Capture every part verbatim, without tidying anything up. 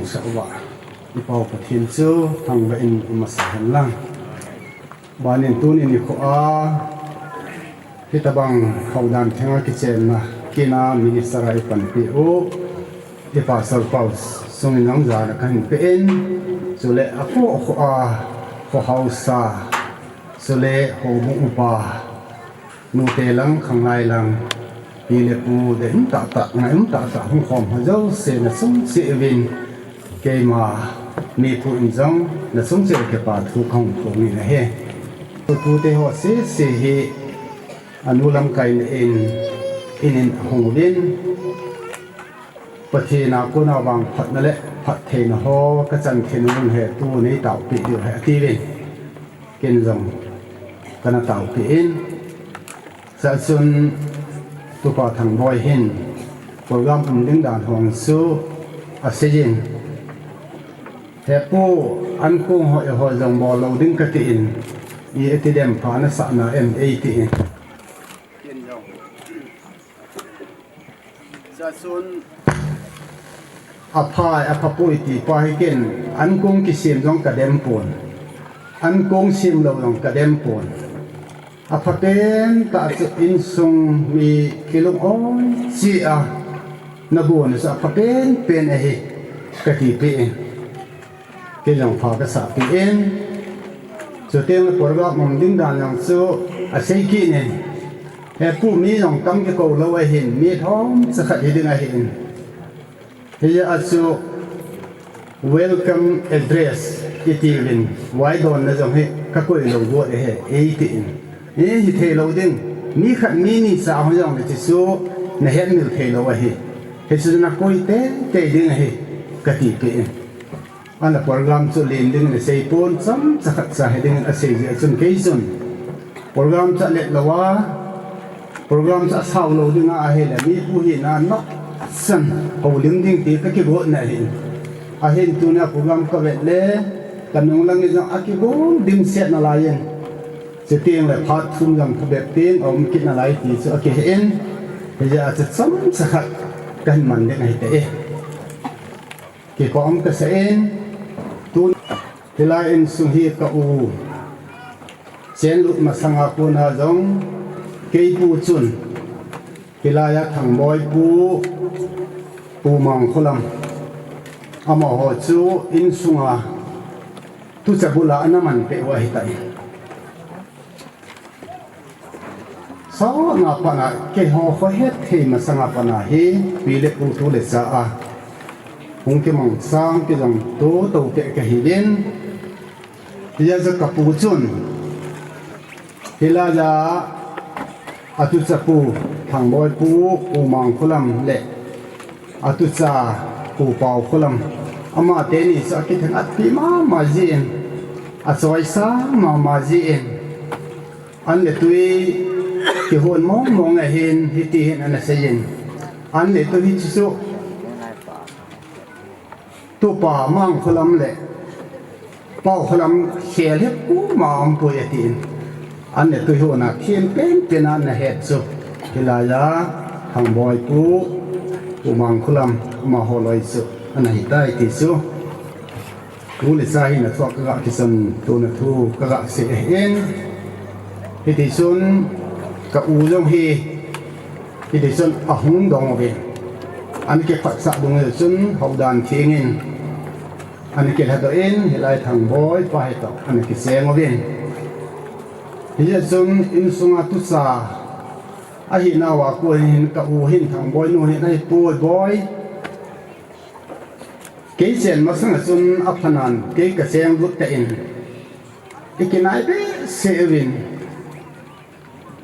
Sah uva, i Pau Pathen chu thangvah in umasa hen lang. Banin tuni nikho a, hitabang houdan thenga kichenna, kina minister a i panpi u, i Pastor Pau sungin jong jana kahin pe in, chule akho kho a, kho haosa, chule houbung upa, nute lang, khanglai lang, pi le pu, dei um tahtah, ngai um tahtah, hung khom ho jouse, nachung cheh uvin, keima, mi pu in jong, nachung cheh uva kipa thu kahung phong in ahi. Tute ho sese hi, anu lamkai in, in in hung uvin, Pathen a kona vangphatna le phattheina ho kachan theina ding hi tu nei taopeh diu ahi atiuvin. Ken jong kana taopeh in. Chua chun Tupa Thangboi hin program um ding dan ho chu asei in. He pu, ankong ho eiho jong bol lou ding kati in. I ati dem pha nasah na em eitin. Ken jong. Chua chun apha, aphapoi ti pa hi ken, ankong kisem jong kadem pon. Ankong sem lou jong kadem pon. Aphapen tah chu insung mi kilung oi cheh a, nagon chu aphapen pen ahi, kati peh in. Kei jong pha kasah peh in. Chuteng le program um ding dan jong chu asei kit in. He pu, mi jong tam kikou lou ahin, mi thom chakhat hi ding ahin. Hijeh a chu welcome address iti uvin, vaidonna jong hi kakoi lou got ahi, eitin. Hi, hithei lou ding, mi khat mi ni cha ho jong le hichu nahet mil thei lou ahi. Hichu nakoi teitei ding ahi, kati peh in. Ana program chu len dingin asei pon, chomcha khat cha hi dingin asei jeh chun kei chun program chu alet lou a, program chu asao lou dinga ahile, mi pu hina nopsan houlim ding ti kakigotna ahin. Ahin tunia program kavet le, kanung langin jong akigong dimset nalai in. Chuteng le phat thum jong kabep teng aum kit nalai ti chu akihen. Hijeh a chu chomcha khat kahin man ding ahi tai. Kipah um kasah in, tun hilai insung hi ka u chenlut masanga kona jong keipu chun hilai a Thangboi pu, Pu Mangkholam, amaho chu insunga tucha bula ana manpeh u ahitai. Sona pana keiho khohet thei masanga pana hi pi le pu tu le cha a hung kimang sang kijang tu to te kahiuvin. Hijeh a chu kapu chun hilai a atucha pu, Thangboi pu, Pu Mangkholam le atucha Pu Paokholam, amateni chu akithengatpi mama jin, achoisa mama jin, an le tui kihon mong mong ahin, hiti hin ana seiyin. An le tui hichu chu Tupa Mangkholam le Paokholam khel hi puma aumpoi atin. An le tui hona thim penpen a ana het chu hilai a Thangboi pu, Pu Mangkholam amaho loi chu ana hitai ti chu. Tu le cha hina thu a kaga kichon tona thu kaga sei ahin. Hitichun ka u jong hi, hitichun ahung dong uvin. Ana kiphatsah dungjui chun houdan thengin ana kilhadoh in, hilai Thangboi pa hitoh ana kicheng uvin. Hijeh chun insunga tucha ahinauva kon hin ka u hin Thangboi nu hin ahipoi boi. Kei chen masanga chun aphanan kei kacheng lut tah in, ikinai behseh uvin,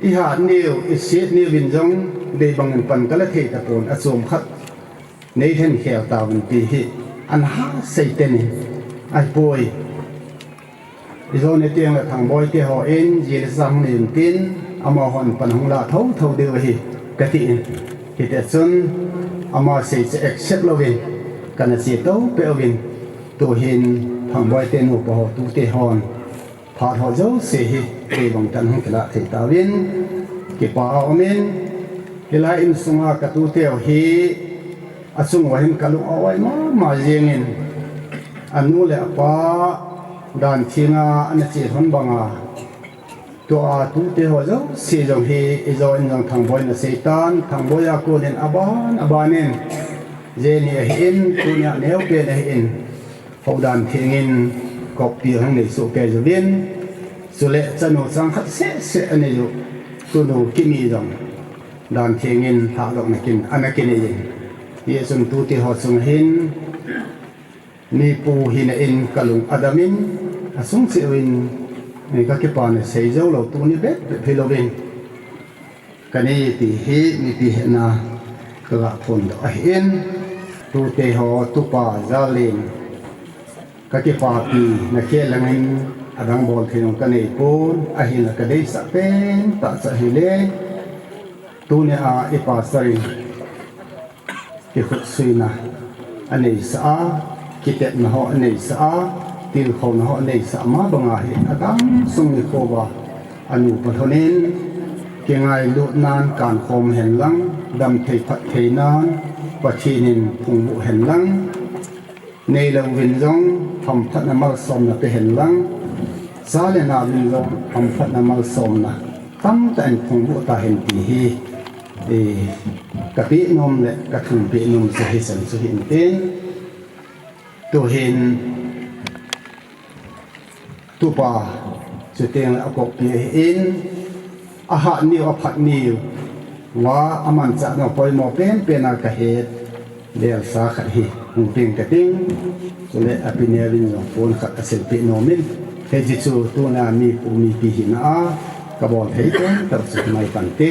ihat niu, iset niuvin jong, deibangin pan kala thei tapon, achom khat nei lhen khel tauvin ti hi ana ha sei teni, ahipoi. Ijou niteng le Thangboi te hon, ji le cha hung nei untin, amahon pan hung lah thotho diu ahi, katin. Hitichun, ama sei chu accept louvin, kana che to peh uvin, tuhin Thangboi te nupa ho, tute hon, phat ho jouse hi, deibang tah in hung kilah thei tauvin, kipa aumin, hilai insunga ka tuteu hi, achung uva hin kalung a-oi mama jengin, Anu le apa dan thenga ana che lhon banga, tua tute ho jouse jong hi ijo in jong Thangboi na seitan, Thangboi a konin aban abanin, jeni ahin, tunia neopen ahin, houdan thengin, koppi hung nei soh kei jouvin, chule chanu chang khat seh seh anei u, tunu Kimi jong dan thengin, thadohna kin, ana kinei in. Hichun tute ho chunga hin, mipu hina in kalung adamin, asung cheh uvin, ka kipana sei jou lou, tuni bep bep hilouvin. Kanei ti hi mipi hetna kaga phondoh ahin, tute ho tupa jalin, ka kipapi na khel langin adang bol thei jong kanei pon, ahinla kadeisah pen tah chu ahile, tunia i pastor in kikhutsuina aneisah a, kitepna ho aneisah a, tilkhouna ho aneisah a, ama banga hi agamsung nikho uva anu pa lhonin, kingailutnan kankhom hen lang, damthei phattheinan Pathen in phungvuh hen lang, neilouvin jong hamphatna malsomna pe hen lang, cha le nauvin jong hamphatna malsomna tamtah in phungvuh tahen ti hi, eh, kapeh nom le kathum peh nom chu hicheng chu hintin, tuhin tupa, chuteng le akoppi ahin, ahat niu, aphat niu, uva amanchah nau poimo penpen a kahet velsa khat hi hung peng kating, chule api neovin jong pon khat asilpeh nomin, hiche chu tuna mipu mipi hina a kabol thei pen tah chu mai tante.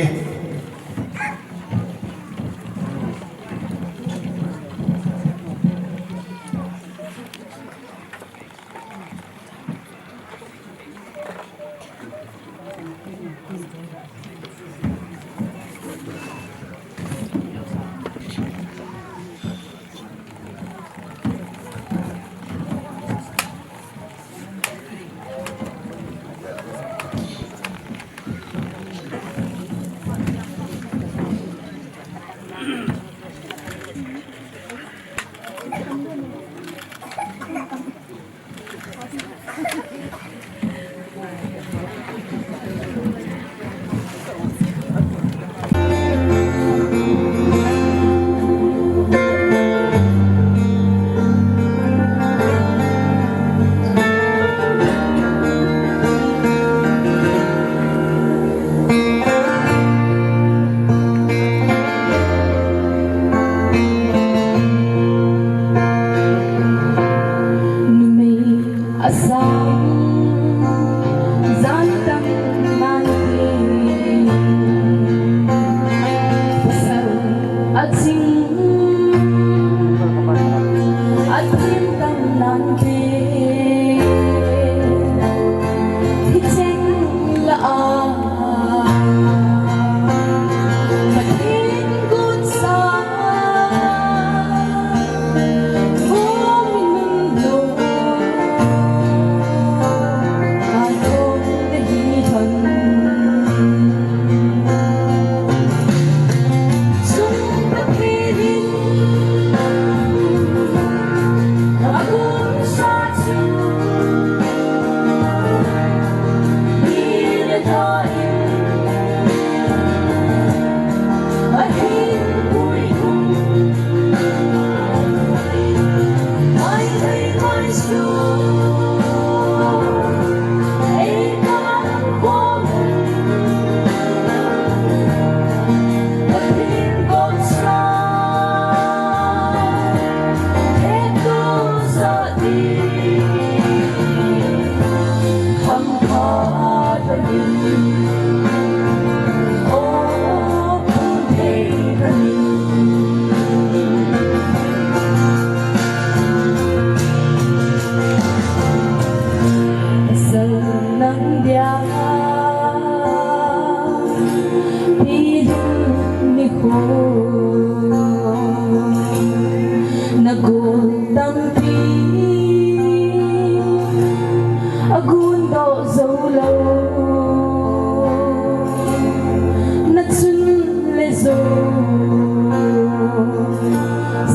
Numei asang jan tam nante, pasal aching athim tam nante, hicheng lah a Pathen gotsa Nang dia pilum ni ko na gol tampi agun do zo lo na chun le zo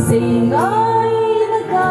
sei ngai na ka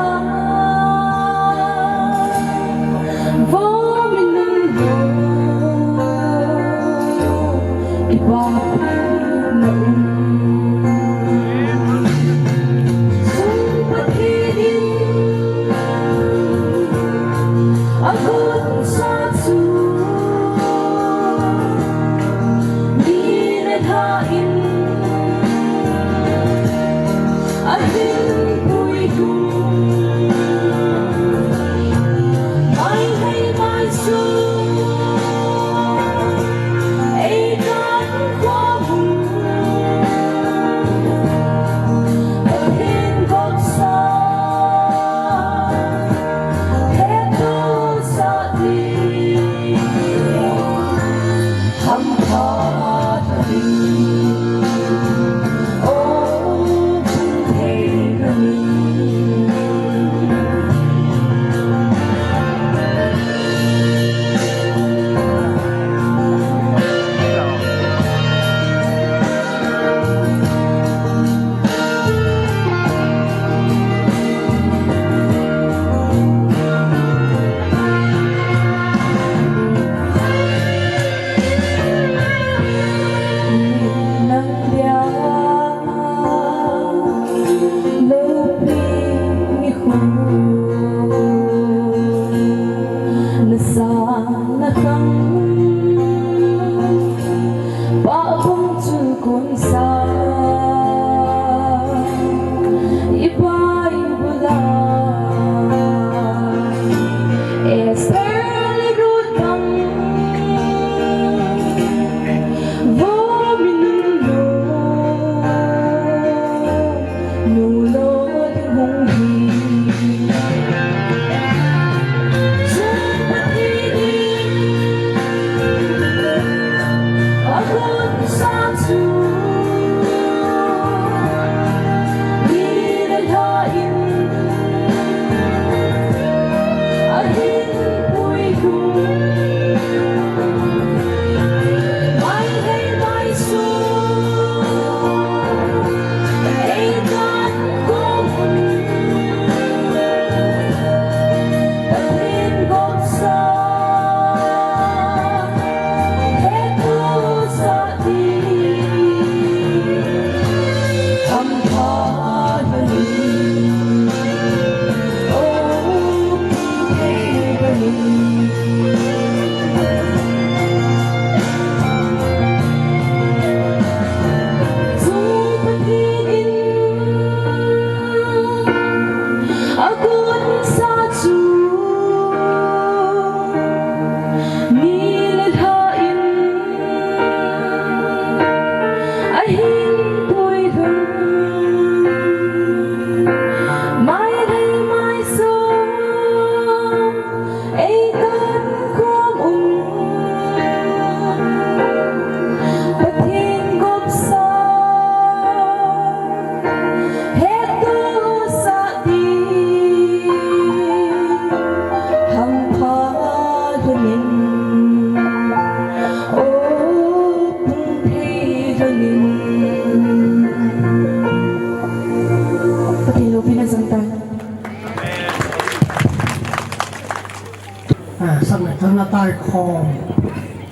Eh, sak le thang a tai khom,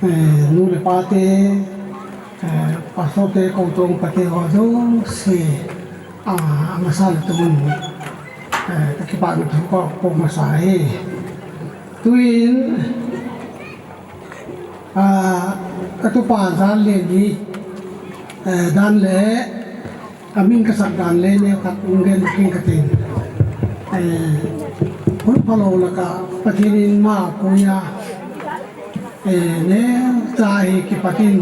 eh, nu le pa te, eh, pastor te, ko tong pa te ho jouse, ah, amasa le tumun, eh, ka kipana thu ka po masa e. Tuin, ah, ka tupa Jallen hi, eh, dan le, amin ka sak dan le neo khat hung gen kit kate. Eh, hun phalou laka Pathen in ma apui a. Eh, neocha hi kipat in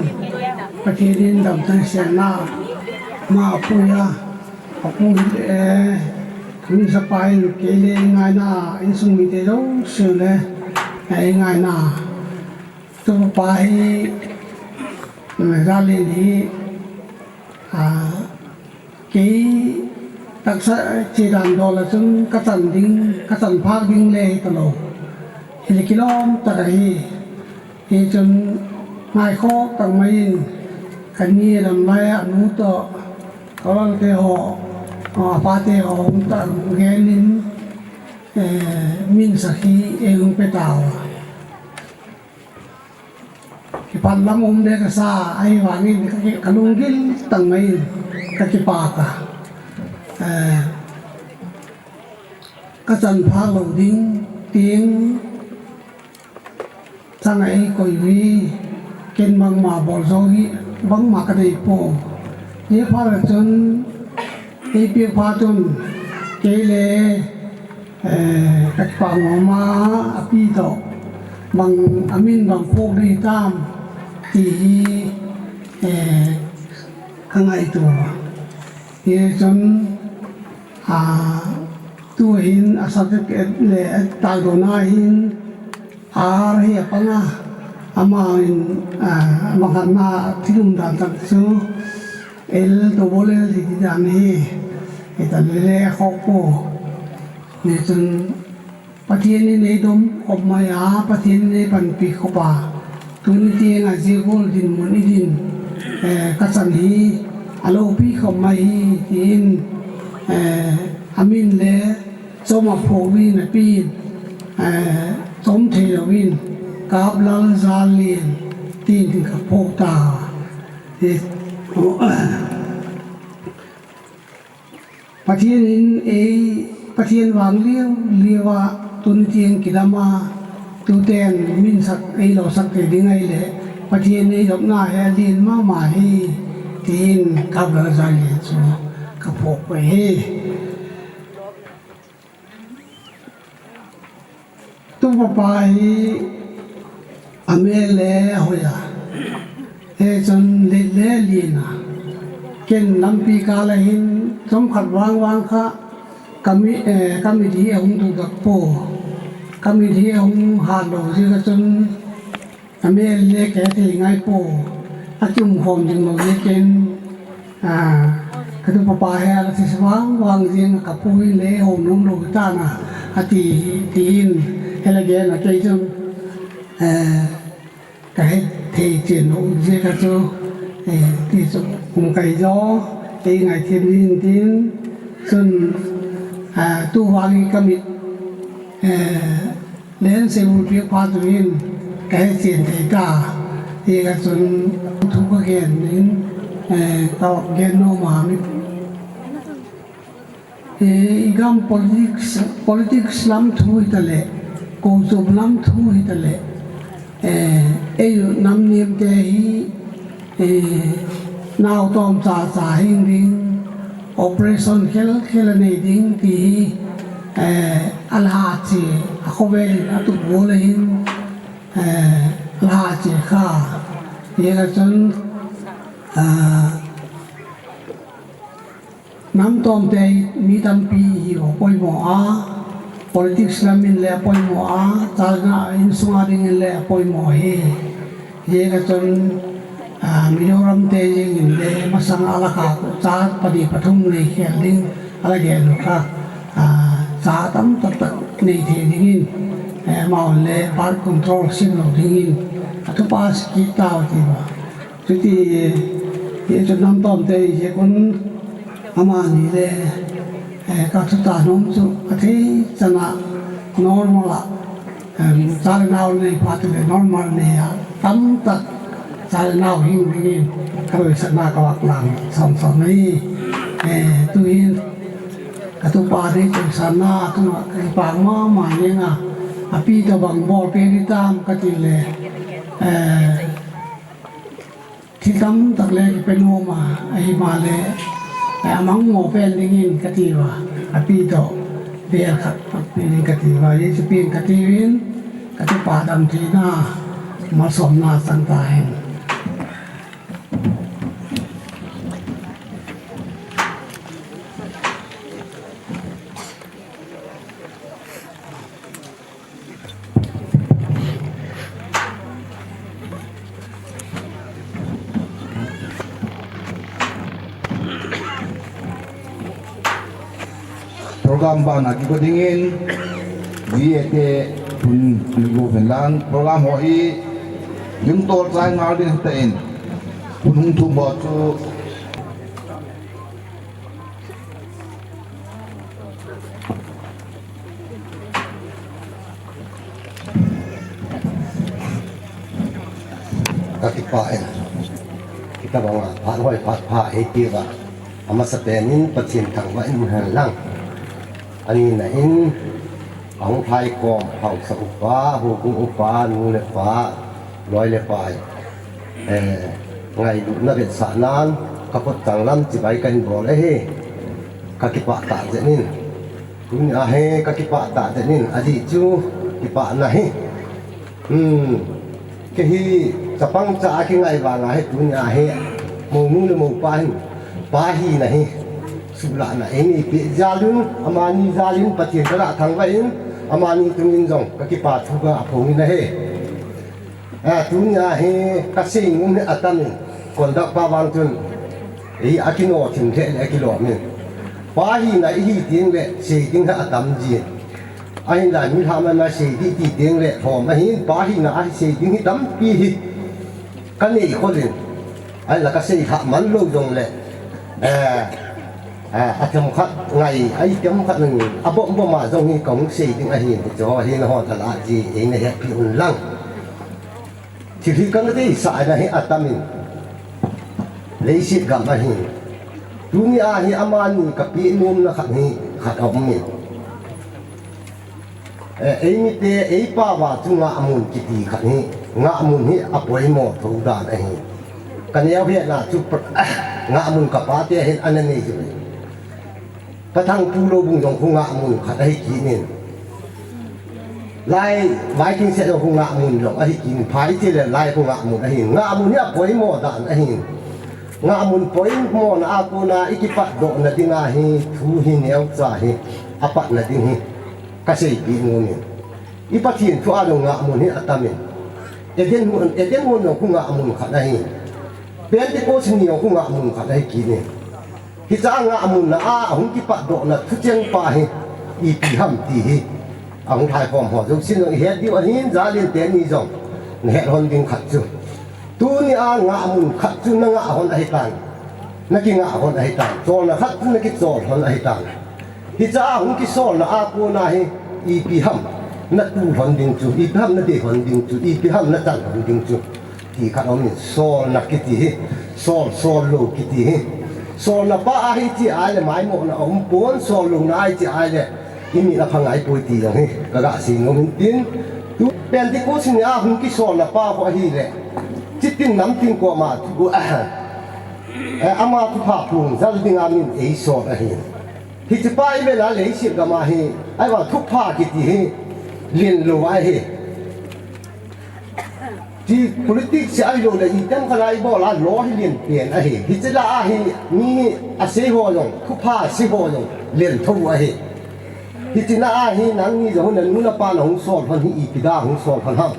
Pathen in damna siamna ma apui a. Apu hi, eh, min sapa in kei le ngaina insung mite jouse le, eh, ngaina. Tupa hi, eh, Jallen hi, ah, kei taksa che dan dol a chun ka chan ding, ka chan phak ding le hi talou. Hi le kilom tak ahi. Hi chun ngai khop tak mai in ka ni lam lai a nu toh, ka lal te ho, a pa te ho hung ta gen in, eh, min sak hi ei hung pe tau. Kipat lam um be ka sa, ahivangin ka ki-, ka lunggil tang mai in ka kipak a. Eh, ka chan phak lou ding, ting, chang a ei koi hi, ken bangma bol jou hi, bangma ka nei poi. Hia phat a chun, ei pia phat chun, kei le, eh, ka kipa mama, api toh, bang, amin bang phok ding tam, ti hi, eh, ka ngaito. Hia chun, ah, tu hin a certificate le, a taldona hin, Ar hi apang a, ama in, ah, bang khat na thil um dan tak chu, el to bol el hi ti dan hi, hi ta le le khop poi. Ni chun Pathen in ei dom khop mai a, Pathen in ei panpi khop a. Tuni tiang a zia gual dinmun i din, eh, ka chan hi, a lopi khop mai hi, tin, eh, amin le, Chom a phok ding napi in, eh, chom thei lou in, Kaplal Jallen, tin ka phok ta. Eh, Pathen in ei, Pathen vang liu liu a, tuni tiang kidam a, tuten min sak ei lo sak thei ding ahile, Pathen ei dopna hi a lien mama hi, tin Kaplal Jallen chu ka phok poi hi. Tupa pa hi a mel le a hoi a. Hichun let le lien a. Ken lampi kal a hin chomkhat vang vang kha ka mi, eh, ka mit hi a hung dudap poi. Ka mit hi a hung hat lou ziak a chun A mel le ka he thei ngai poi, a kium khom ding lou ziakin, a, ka tupa pa hi a la thei vang vang zing a ka pu in le hom nom lou ta na, a ti, ti in, he la gen a kei chun, eh, ka he thei chen lou ziak a chu, eh, ti chu kum kai zo, kei ngai thim in tin, chun, a, tu vang in ka mit, eh, Len se mun piak pa tu in ka he chen thei ta. Hi ka chun thu ka gen in, eh, ka gen nom a mi. Eh, i gam politics, politics lam thu hi ta le, kochuam lam thu hi ta le, eh, ei nam niam te hi, Eh, nau tom cha cha hing ding, operation khel khel a nei ding ti hi, eh, a la ha che, a khovel in a tup bol a hin, eh, a la ha che kha. Hi ka chun, ah, Nam tom te hi mi tampi hi a poimo a, politics lam in le a poimo a, chalna insung a ding in le a poimo hi. Hi ka chun, a, Mizoram te jing in le masang a la kha cha pani pathum nei khel ding a la gen kha, a, cha tam tak tak nei thei ding in, eh, amau le birth control sim lou ding in, a thupa si kit tau ti ba. Chuti, ti chu nam tom te hi kun amani le, eh, ka thu ta nom chu a thei chan a normal a, Em, cha le nao nei phat le normal nei a tamtah cha le nao hing dingin ka loisahna ka vak lang som som nei. Eh, tuhin ka tupa nei tuisahna a tunga ka kipah mama jeng a, api toh bang bol peh ding tam ka ti le, eh, Thil tamtak le kipe nom a, ahi ma le, eh, amang mo pen dingin ka ti uva, api toh bel khat pe ding ka ti uva, Jesu pen ka ti uvin, ka tupa dam thina, malsomna chang ta hen. Program bana kigo dingin, V A te hun ni go ven lang, program ho hi, yung tol chai ngal din ta in, hun hung thum ho chu, Ka kipah e. Hitabang a phat hoi phat pha eiti uva, amasapen in Pathen thangvah in hen lang. Ani na in, ahung lhai khom haosa upa, houbung upa, nu le pa, loi le pai, eh, ngailutna vetsahnan, ka khut changlam chibai kahin bol ahi. Ka kipah tah jeh in. Tuni a hi ka kipah tah jeh in, ajeh chu kipahna hi. Hmm. Kei hi chapang cha a kingai vang a hi tuni a hi mounu le mopa hin pa hina hi suhlahna eini peh jal un, amani jal in Pathen ka ga thangvah in, amani tungin jong ka kipah thu ka phong in ahi. A, tuni a hi ka sei nom hi atam in, conduct pa vang chun, ei a kino thim lheh le a kilom in. Pa hina i hi teng le, sei ding hi atam jin. Ahinla mi lhah mai mai sei ding ti teng le, lhom ahin, pa hina a hi sei ding hi tampi hi ka nei khol in. Ahinla ka sei lhah man lou jong le, eh, eh, a themkhat ngai, a i themkhat ngai, a bom bom a jong hi ka hung sei ding ahin, hiche ho hi na hon a lah ji, ei na hetpi un lang. Thil hi ka na deisah na hi atam in, leiset gam ahin. Tuni a hi amani ka pe nomna khat hi khat a um in. Eh, eimite, eipao a chu ngahmun kiti khat hi, ngahmun hi apoimo thou dan ahi. Ka neo hetna chu pr-, ngahmun ka pate hin ana nei chu. Ka thangpu lou bung jong khu ngahmun khat ahi kit in. Lai, Viking set jong khu ngahmun jong ahi kit in. Phai che le lai khu ngahmun ahi. Ngahmun hi apoimo dan ahi. Ngahmun poimona a kona i kipatdohna dinga hi thu hi neocha hi apatna ding hi. Ka seipeh nom in. I Pathen thu a jong ngahmun hi atam in. Eden hon, Eden hon jong khu ngahmun khat ahi. Pentecost ni jong khu ngahmun khat ahi kit in. Hiche a ngahmunna a, ahung kipatdohna thucheng pa hi ipi ham ti hi. Ahung lhai khom ho jousen jong i het diu ahin, Jalin teni jong na het lhon ding khat chu. Tuni a ngahmun khat chu na ngah lhon ahitan. Na kingah lhon ahitan. Cholna khat chu na kichol lhon ahitan. Hiche a hung kisolna a kona hi ipi ham na tu lhon ding chu, ipi ham na dei lhon ding chu, ipi ham na chan lhon ding chu. Ti khat aum in, solna kiti hi, sol, sol lou kiti hi. Solna pa ahi ti ahile maimohna aum pon, sol louna ahi ti ahile i mit a pha ngai poi ti jong hi ka ga sei nom in tin. Tu Pentecost ni a hung kisolna pa khu ahile, chitin namtin koma thu, eh, ama thupha phong jal dinga min eisol ahi. Hiche pa i vel a leiset gam a hi, ahivang thupha kiti hi len lou ahi. Ti politics se ahilou le, item khat a i bol a law hi len pen ahi. Hiche lah a hi mi asei ho jong, thupha asei ho jong len thou ahi. Hiche na a hi nangni jong na nu na pa na hung sol lhon hi ipi dia hung sol lhon ham.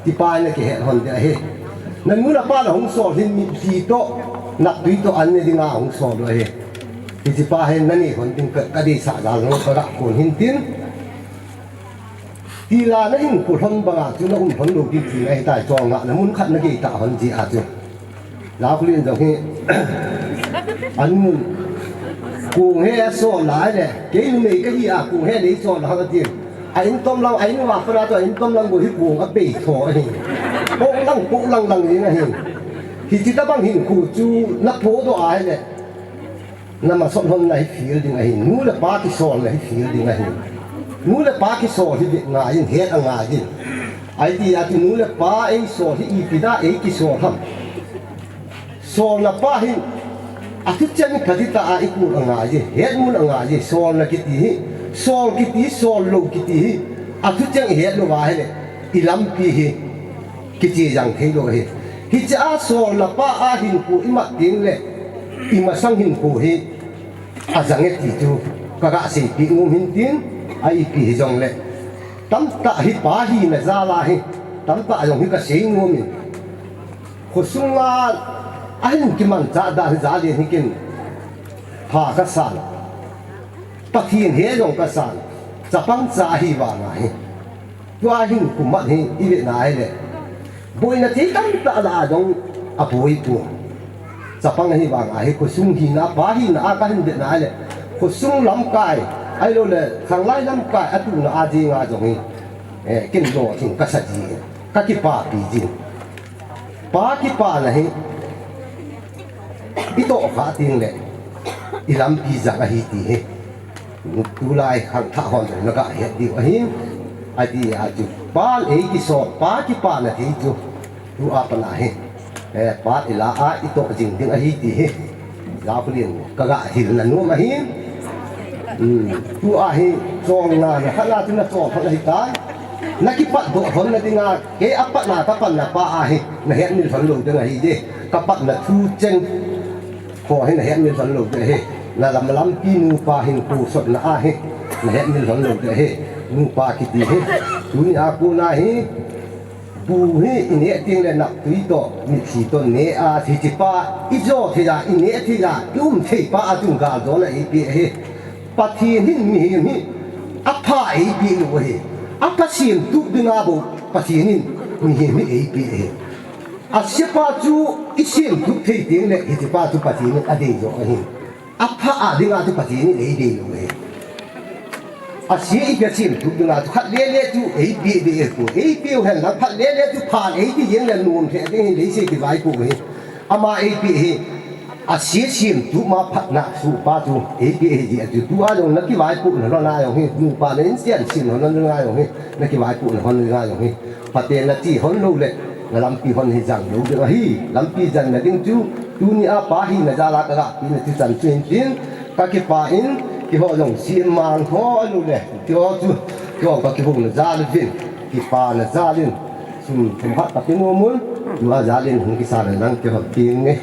Ti pa na kihet lhon ding ahi. Na nu na pa na hung sol hin mitlhi toh, naptui toh an ne dinga hung sol u ahi. Hiche pa hin na nei lhon ding ka, ka deisah jal lou ka ga kon hin tin. Tila na hinkho lhon banga chu na um lhon lou ding tina ahitai, chol ngahna mun khat na gei ta lhon jeh a chu. Lau Kholin jong hi, anun, kong he asol lai le, kei numei kahi a kong he nei sol lai atin. A in tom lang, a in va pana to, a in tom lang go hi kong a bei tho ahi. Kong lang, kong lang lang ding ahi. Hichi tabang hinkho chu na phodoh a ahile. Na masot hon na hi feel ding ahi. Nu le pa kisol na hi feel ding ahi. Nu le pa kisol hi ngai in het a ngai in. Ahi ti a ti nu le pa ei sol hi ipi da ei kisol ham. Solna pa hin, a thucheng hi phatah a i kul a ngai e, hetmun a ngai e, solna kiti hi, sol kiti, sol lou kiti hi, a thucheng i het lou va ahile, i lampi hi, kiche jang thei lou hi. Hiche a solna pa a hinkho i mat ding le, i masang hinkho hi, a jang e ti chu, ka ga seipeh nom hin tin, a ipi hi jong le, tamtah hi pa hina jal a hi, tamtah jong hi ka sei nom in, Khosung a, a hin kimanchah dan hi Zalen hi kin pha ka san. Pathen he jong ka san. Chapang cha ahi vang ahi. Tua hin kumat hi i ve na ahile. Boina thei tamtah lah a jong a boi poi. Chapang ahi vang ahi khosung hina, pa hina a ka hin ve na ahile. Khosung lamkai, ahilou le, khanglai lamkai, a tuna a jing a jong hi. Eh, kin lo thing ka sa ji. Ka kipapi jin. Pa kipana hi, i toh kha ding le, i lampi jang ahi ti hi. Tulai khangthah hon jong na ga het diu ahi. Ati a chu, pa ei kisol, pa kipana thei chu. Tu a pana hi. Eh, pa i la a i toh jing ding ahi ti hi. Za pu lin, ka ga hil na nom ahi. Hmm, tu a hi, chong na, na khat na tu na chong khat na hi tai. Na kipat doh hon na ding a, Kei a patna ka panna pa ahi, na hetmil lhon lou ding ahi je. Ka patna thu cheng. Kho hi na hetmil lhon lou ding ahi. Na lam lampi nupa hin pu sotna ahi. Na hetmil lhon lou ding ahi. Nupa kiti hi. Tuni a kona hi. Bu hi i neh ding le nap tui toh, mitlhi toh neh a, hiche pa, i jo thei a, i neh thei a, i um thei pa a chung gal jo na i pe ahi. Pathen hin mihem hi apha eipeh lou ahi. Apha semtup dinga bou Pathen hin mihem hi eipeh ahi. Asepa chu i semtup thei teng le hichepa chu Pathen in adei jo ahi. Apha a dinga chu Pathen in eidei lou ahi. Ase ipi a semtup dinga chu khat lele chu eipeh ding ahi. Eipeh u hen lang khat lele chu phan eiti jeng le nom thei ding hin leiset kivaipoh ahi. Ama eipeh hi. Ase semtup ma phatna suhpa chu eipeh ahi jeh a chu tua jong na kivaipoh na lhon a jong hi, nupa na inchen sem lhon na jong hi, na kivaipoh na lhon na jong hi, phaten na ti lhon lou le, na lampi lhon hi jang lou ding ahi, lampi jang na ding chu, tuni a pa hina jal a ka ga pi na chu chan chu hin tin, ka kipah in, keiho jong semang ho lou le, keiho chu, keiho ka kihou na jal uvin, kipa na jal in, sum thum khat ka pe nom un, tua jal in hung kisa na lang keiho tin nge.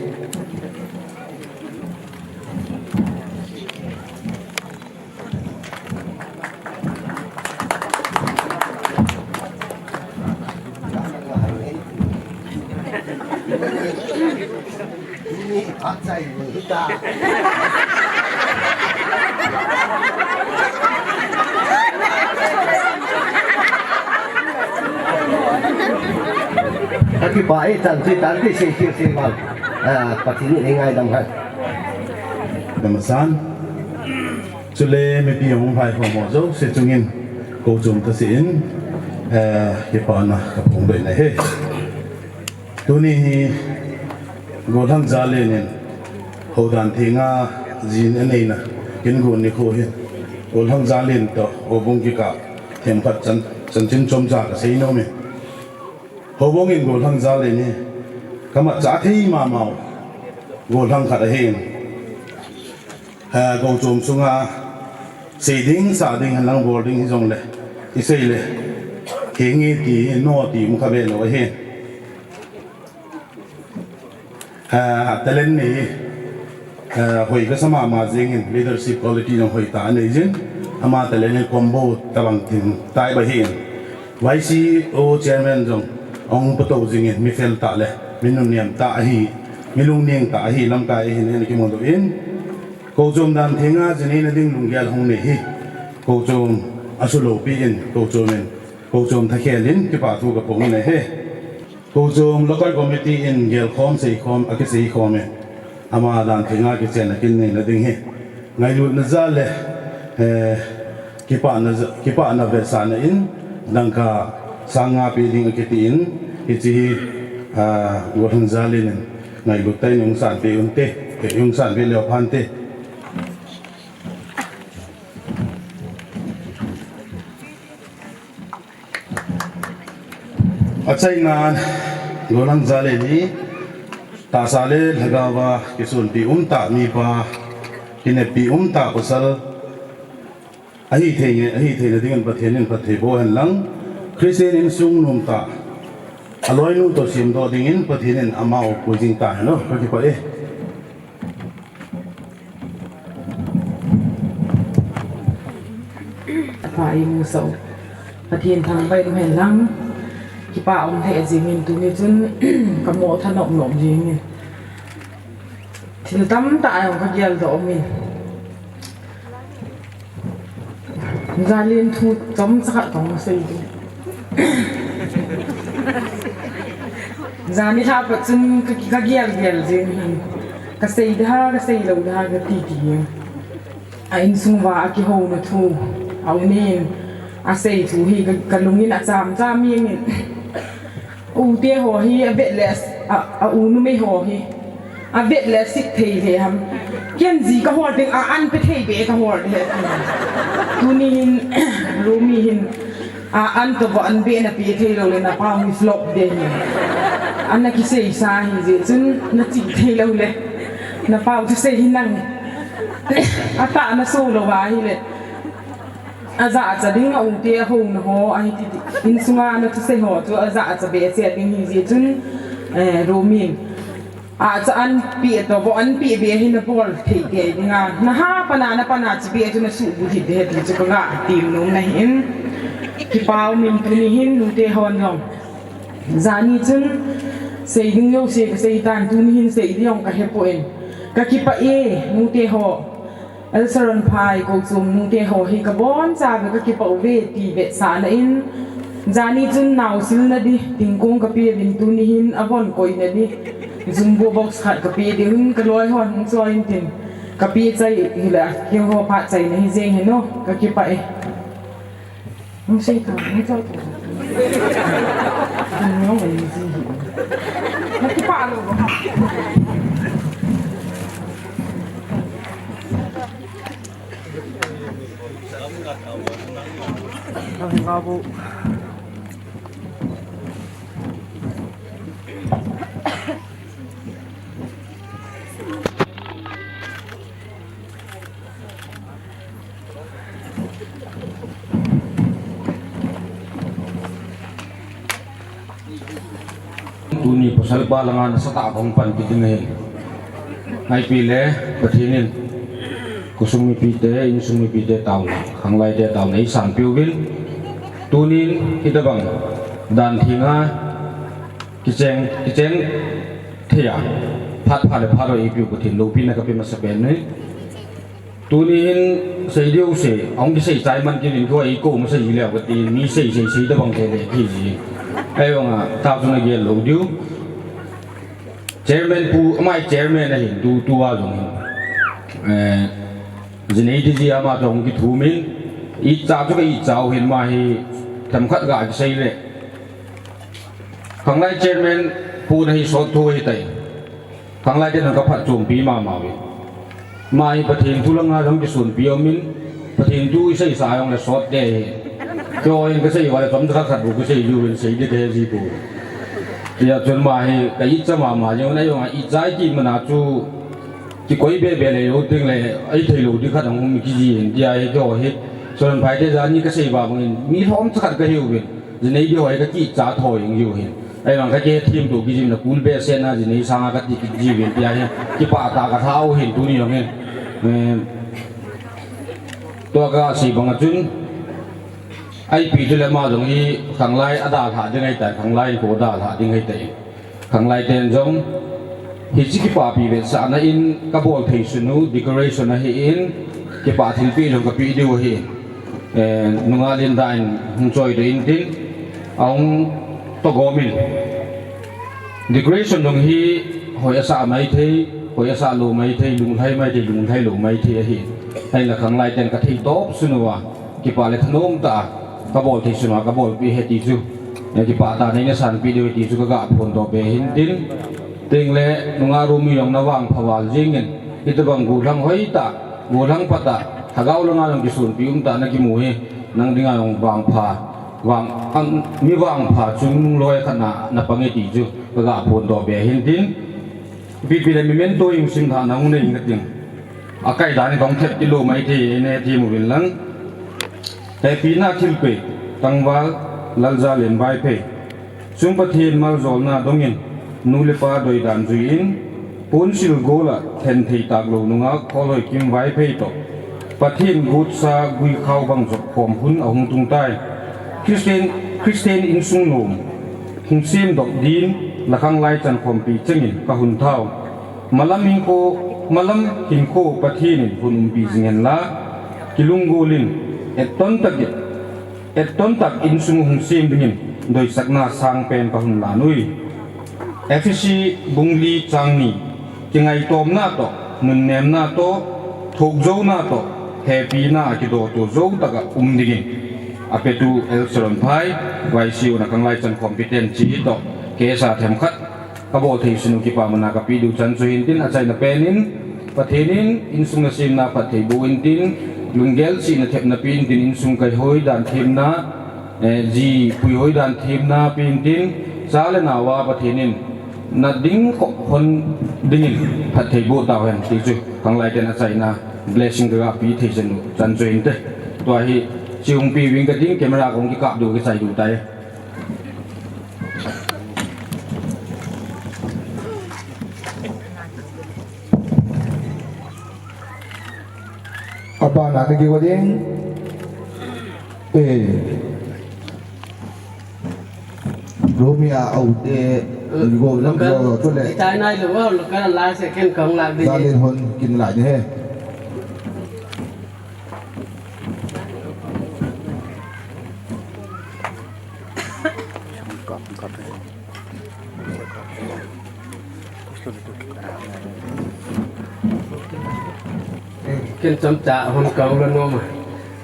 Happy pa, eh, tan, tan, tan, tan, tan, tan, tan, Ah, Pathen in eingaidam hen. Namasan. Chule mipi hung lhai ho mo jouse chungin, kochom tah in, eh, kipana kaphongdoh in ahi. Tuni hi, Gollhang Zalen in, Houdan Thenga jin aneina, kin gon nikho hin, Gollhang Zalen toh, houbung kikah, themkhat chan, chanchin chomcha kasei nom in. Houbung in Gollhang Zalen hi, kamatchah thei mama u, gollhang khat ahin. Eh, kochom sunga, sei ding, sa ding, henlang bol ding hijongle, i sei le, henge ti, no ti, um kha ve lou ahin. Eh, talent nei, eh, hoi kasa mama jingin, leadership quality jong hoitah anei jin, ama talent in combo tabang thim tai ba hin. Y C O chairman jong ahung patou jingin, mi fel tah le, mi nunnem tah ahi, mi lungning tah ahi, lamkai ahin, ana kimudoh in, kochom Dan Thenga jin eina ding lunggel hung nei hi, kochom asulopi in, kochom in, kochom thakhel in, kipa thu kaphong in ahi. Kochom local committee in gelkhom seikhom, akiseikhom e. Ama Dan Thenga kichenna kin neina ding hi. Ngailutna jal le, eh, Kipana, kipana vetsahna in dangka sang nga pe ding akiti in, hiche hi, ah, Golhang Jalin in ngailut tah in hung sanpeh unte, hung sanpeh leu phante. Achaina, Golhang Jalin hi tahsa le lhagao a kisonpi umtah mipa, kineppi umtah pasal, ahi thei nge, ahi theina dingin Pathen in phatthei boh hen lang, Christian insung nomtah, aloinu toh semdoh dingin Pathen in ama pui jing tahen o, kakipah e. Apa imu sau. Pathen thangvah in hen lang. Kipa um lheh jingin tuni chun kamo thanop nom jingin. Thil tamtah jong kageldoh umin. Jalin thu chomcha khat kahung sei ding. Jani lha pat chun ka, kagel gel jing hin. Kasei da, kasei lou da, kati ti jing. A insung uva akihouna thu. A u nen asei thu hi ka, kalungin acham cham jingin. U te ho hi avet le a, a u numei ho hi. Avet le asit thei le ham. Ken ji kahol ding a an pe thei be kahol de. Tuni hin, Romi hin. A an toh vo an be na pe thei lou le napa hi flop de hi. Ana kisei sa hi jeh chun nachi thei lou le. Napa thusei hi nang. Atah na so lou va hi le. Ajachat ding a u te a houna ho, ahi ti ti. Insunga na thusei ho chu ajachat be a che ding hi jeh chun, eh, Romin. Acha an pe toh, vo an pe be hi na bol thei te ding a. Na ha pana, na pana chi be chu na subu hi de ti chu ka ga ti nom na hin. Kipa umin tuni hin nu te hon jong. Jani chun sei ding jouse kasei tan tuni hin sei ding jong kahe poi. Kakipah e, nu te ho. Elsaron phai, Kochom nu te ho hi kabon cha ve kakipah uve ti vetsahna in, jani chun naosil na di, tingkong kape uvin tuni hin avon koi na di, jumbo box khat kape di un kaloi hon hung choi in tin, kape chai hile, keiho phat chaina hi jeng hen o, kakipah e. Hung sei ta, hung choi ta. Hung nong ngai ji hi. Nakipah lou ba. Nang hi nga bu. Tuni pasal pa langa nasatah a kahung pan kit ding ahi. Ahi pile, Pathen in, khosung mipite, insung mipite taona, khanglai te taona, eisanpeh uvin. Tunin, hitabang, dan thenga, kicheng, kicheng, thei a, phat pha le phat ho eipeh u Pathen loupina kape masapen e. Tuni hin sei diu sei, ahung kisei chai man kit in koi ko ma sei leu kati, mi sei sei sei tabang thei le kiti. Ahivanga, ta chu nagel lou diu. Chairman pu, amai chairman ahin, tu, tua jong hin. Eh, jinei di ji ama jong kithum in, icha chu ka icha u hin ama hi, themkhat ga kisei le. Khanglai chairman pu nahi sot thu ahitai. Khanglai te nang kaphatchompi mama uve. Ama hi Pathen thu langa jong kisonpi aumin, Pathen thu iseisa jong le sot te ahi. Keiho hin kasei uva le chomcha khat khat bou kasei jiuvin sei di kahe ji pou. Hijeh chun ama hi ka icha mama jeng un, ahivanga icha iti mana chu kikoi be be le lou ding le, eithei lou ding khat ahung um kiji hin, tia hi keiho hi. Chun phaite jani kasei uva bangin, mi lhomcha khat kahiuvin. Jinei di ho hi kakicha tho jeng jiu hin. Ahivang kakithem to kijim na kul behseh na jinei sanga kati kit jiuvin tia hi. Kipah tah a kalhah u hin tuni jong hin. Eh, tua kasei banga chun. Ipi chule ama jong hi khanglai adalhah ding ahitai, khanglai kho dalhah ding ahitai. Khanglai ten jong, hiche kipapi vetsahna in kabol thei sun u, decoration ahin, kipa thilpeh jong kapeh diu ahin. Eh, nungah Linda in hung choi doh in tin, ahung toh gom in. Decoration jong hi hoi asah maithei, hoi asah lou maithei, lunglhai maithei, lunglhai lou maithei ahin. Ahinla khanglai ten kathei top sun uva. Kipah le thanom tah a kabol thei sunga kabolpeh ahi ti chu, eh, kipah tah a neina sanpeh diu ahi ti chu kaga phondoh be ahin tin, tin le nungah Romi jong navangpha val jingin, hitobang gollhang hoitah, gollhang phatah, lhagao langa jong kisonpi umtah nakimu hi, nang dinga jong vangpha, vang, ang, mi vangpha chungnungloi khat na, napang e ti chu kaga phondoh be ahin tin, ipi ipi le memento hung simlhah na hung nei inge kating. Akai dan hi kahung thep kit lou maithei, nei hethem uvin lang. Hepina thilpeh, tangval, Lalzalen Vaiphei. Chung Pathen maljolna dongin, nu le pa doidan juiyin, ponsil gola lhenthei taklou nungah Kholhoikim Vaiphei toh Pathen gotsa guikhao bang jopkhom hun ahung tungtai. Christian, Christian insung nom hung semdoh din, Lakhang Laichan khompi chengin kahung thau. Malam hinkho, malam hinkho Pathen in hun umpi jing hen la, kilunggolin, etton takin, etton tak insung hung sem dingin doisakna sangpen kahung lan ui. Ephesi bung li chang ni, kingaitomna toh, nunnemna toh, thokjouna toh, hepina a kidoto jou taka um dingin, apetu L Saronphai, Y C O Lakhang Laichan khompi ten chi toh, kei sa themkhat kabol thei sunu kipa mana kapeh diu chan chu hin tin, achaina pen in, Pathen in insung nasemna phatthei boh in tin, lunggel chihna thepna pe in tin, insung kai hoidan themna, eh, ji pui hoidan themna pe in tin, cha le nao a Pathen in nat ding kho hon dingin phatthei boh tauhen ti chu, Lakhang Lai ten achaina blessing kaga pe thei sunu chan chu hin te. Tua hi, chi hung pe ving kating, camera kahung kikap diu kichai diu tai. Abana naging wading. Eh. Romia aute, go lam go to le. Itai nai lo, lo ka la second kong la di. Zalen hon kin la ni he. Ken chomcha hon kong la nom a.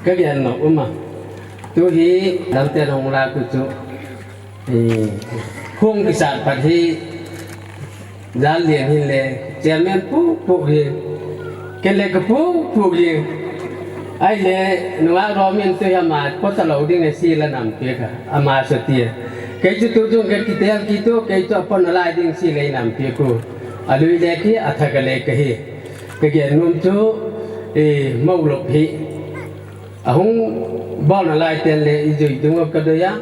Kagen nom uma. Tu hi lamte hung la ku chu. Eh, hung kisat pat hi. Zalen hin le, chairman puk puk hi. Ken le ka puk puk hi. Ahile, nungah Romin tu hi ama, pota lou ding e si la nam pia ka. Ama sa tia. Kei chu tu chung ken kitel kitu, kei chu apon alai ding si le nam pia ku. Alui le ki, athak le ka hi. Kagen nom chu, eh, mou lop hi. Ahung bol nalai ten le ijui ding u kadoi a.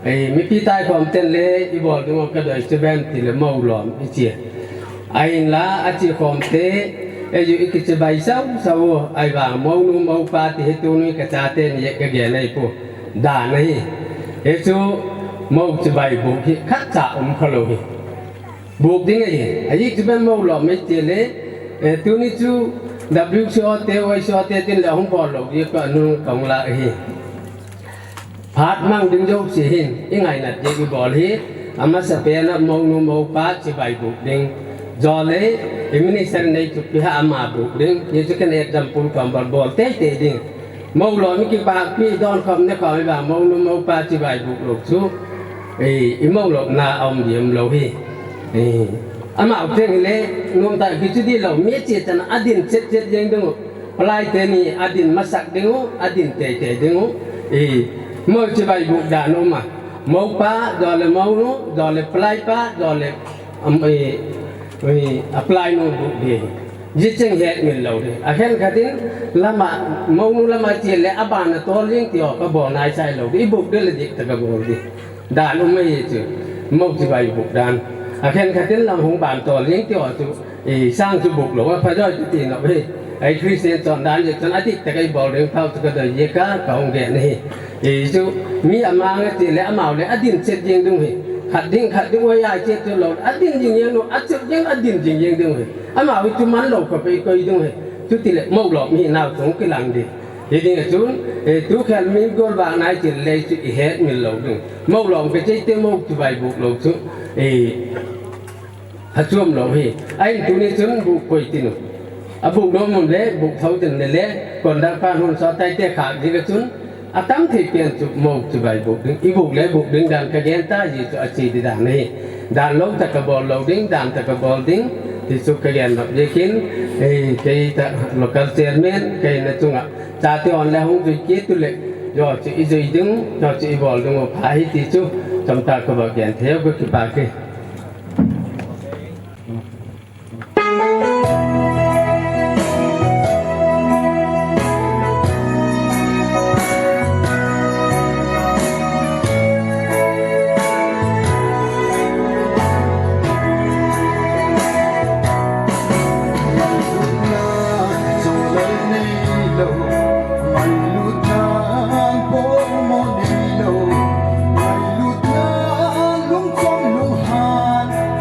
Ei, mipi taikhom ten le ibol ding u kadoi chu ven ti le mou lom ichi. Ahinla achi khom te, eiju ikichibai sau sau u, ahivang mounu moupa ti hi tuni kachate ni kagen ahi pu. Dan ahi. Hichu mou chibai bu hi khatcha um khalou hi. Buk ding ahi, ahi chu ben mou lom mai ti le, eh, tuni chu W C O te, Y C O te tin le hung bol lou, ye ko anu kong la ahi. Phat mang ding jo si hin, i ngainat ye i bol hi, amasa pen a mounu moupa chibai buk ding. Jo le, i minister nei chu pi ha ama buk ding, ye chu ken example kong bol bol tei tei ding. Mou lom i kibakpi don khom ne khom i ba mounu moupa chibai buk lou chu. Ei, i mou lom na a um di um lou hi. Ei, amau teng hi le, nom ta kichu di lou, mi chi chan a din chet chet jeng ding u. Palai te ni a din masak ding u, a din tei tei ding u. Ei, mou chibai buk dan um a. Moupa, jo le mounu, jo le palai pa, jo le, um, ei, ei, a palai nu buk di. Jicheng het min lou di. A khen khat in lama, mounu lama chi le a ban a tol jing ti o ka bol nai sai lou di. I buk di le dik ta ka bol di. Dan um mai chu. Mou chibai buk dan. A khen khat in lam hung ban tol jing ti o chu. I sang chu buk lou. A pha joi chu ti no hi. Ai Christian chon dan je chon a dik ta ka i bol ring phau chu ka doi je ka, ka hung gen hi. Ei chu mi amang a ti le amau le a din chet jeng dung hi. Khat ding, khat ding, oi ai chet chu lou. A din jing jeng dung, a chet jeng, a din jing jeng dung hi. Amau hi chu man lou kha pe koi dung hi. Chu ti le mou lom hi nau chung kilang di. Hi ding a chun, eh, tu khel mi gol ba nai ti le chu i het min lou dung. Mou lom ke chei te mou chibai buk lou chu. Eh, A chuam lou hi. A in tuni chun buk koi tin u. A buk nom mun le, buk thou tin le le, conductor pa hun so tai te khak di ka chun, Atam thei pen chu mou chu vai buk ding, i buk le buk ding dan ka gen ta ji chu achi di dan ahi. Dan lou ta ka bol lou ding, dan ta ka bol ding, ti chu ka gen nop ji kin, eh, kei ta local chairman, kei na chunga, chate hon le hung jui kit u le, jo chu i jui ding, jo chu i bol ding u pha hi ti chu, chom ta ka ba gen thei u ka kipa ke.